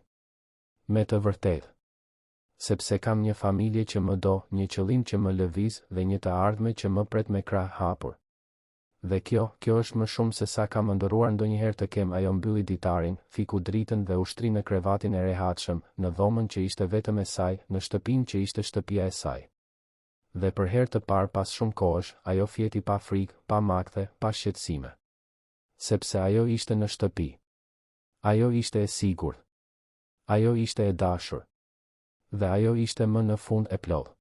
Me të vërtetë. Sepse kam një familje që më do, një qëllim që më lëviz dhe një të ardhme që më pret me krahë hapur. Dhe kjo, kjo është më shumë se sa kam ëndërruar ndonjëherë të kem ajo mbylli ditarin, fiku dritën dhe u shtri në krevatin e rehatshëm, në dhomën që ishte vetëm e saj, në shtëpinë që ishte shtëpia e saj. Dhe për herë të parë pas shumë kohësh, ajo fjeti pa frikë, pa makthe, pa shqetësime. Sepse ajo ishte në shtëpi. Ajo ishte e sigurt. Ajo ishte e dashur. Dhe ajo ishte më në fund e plotë.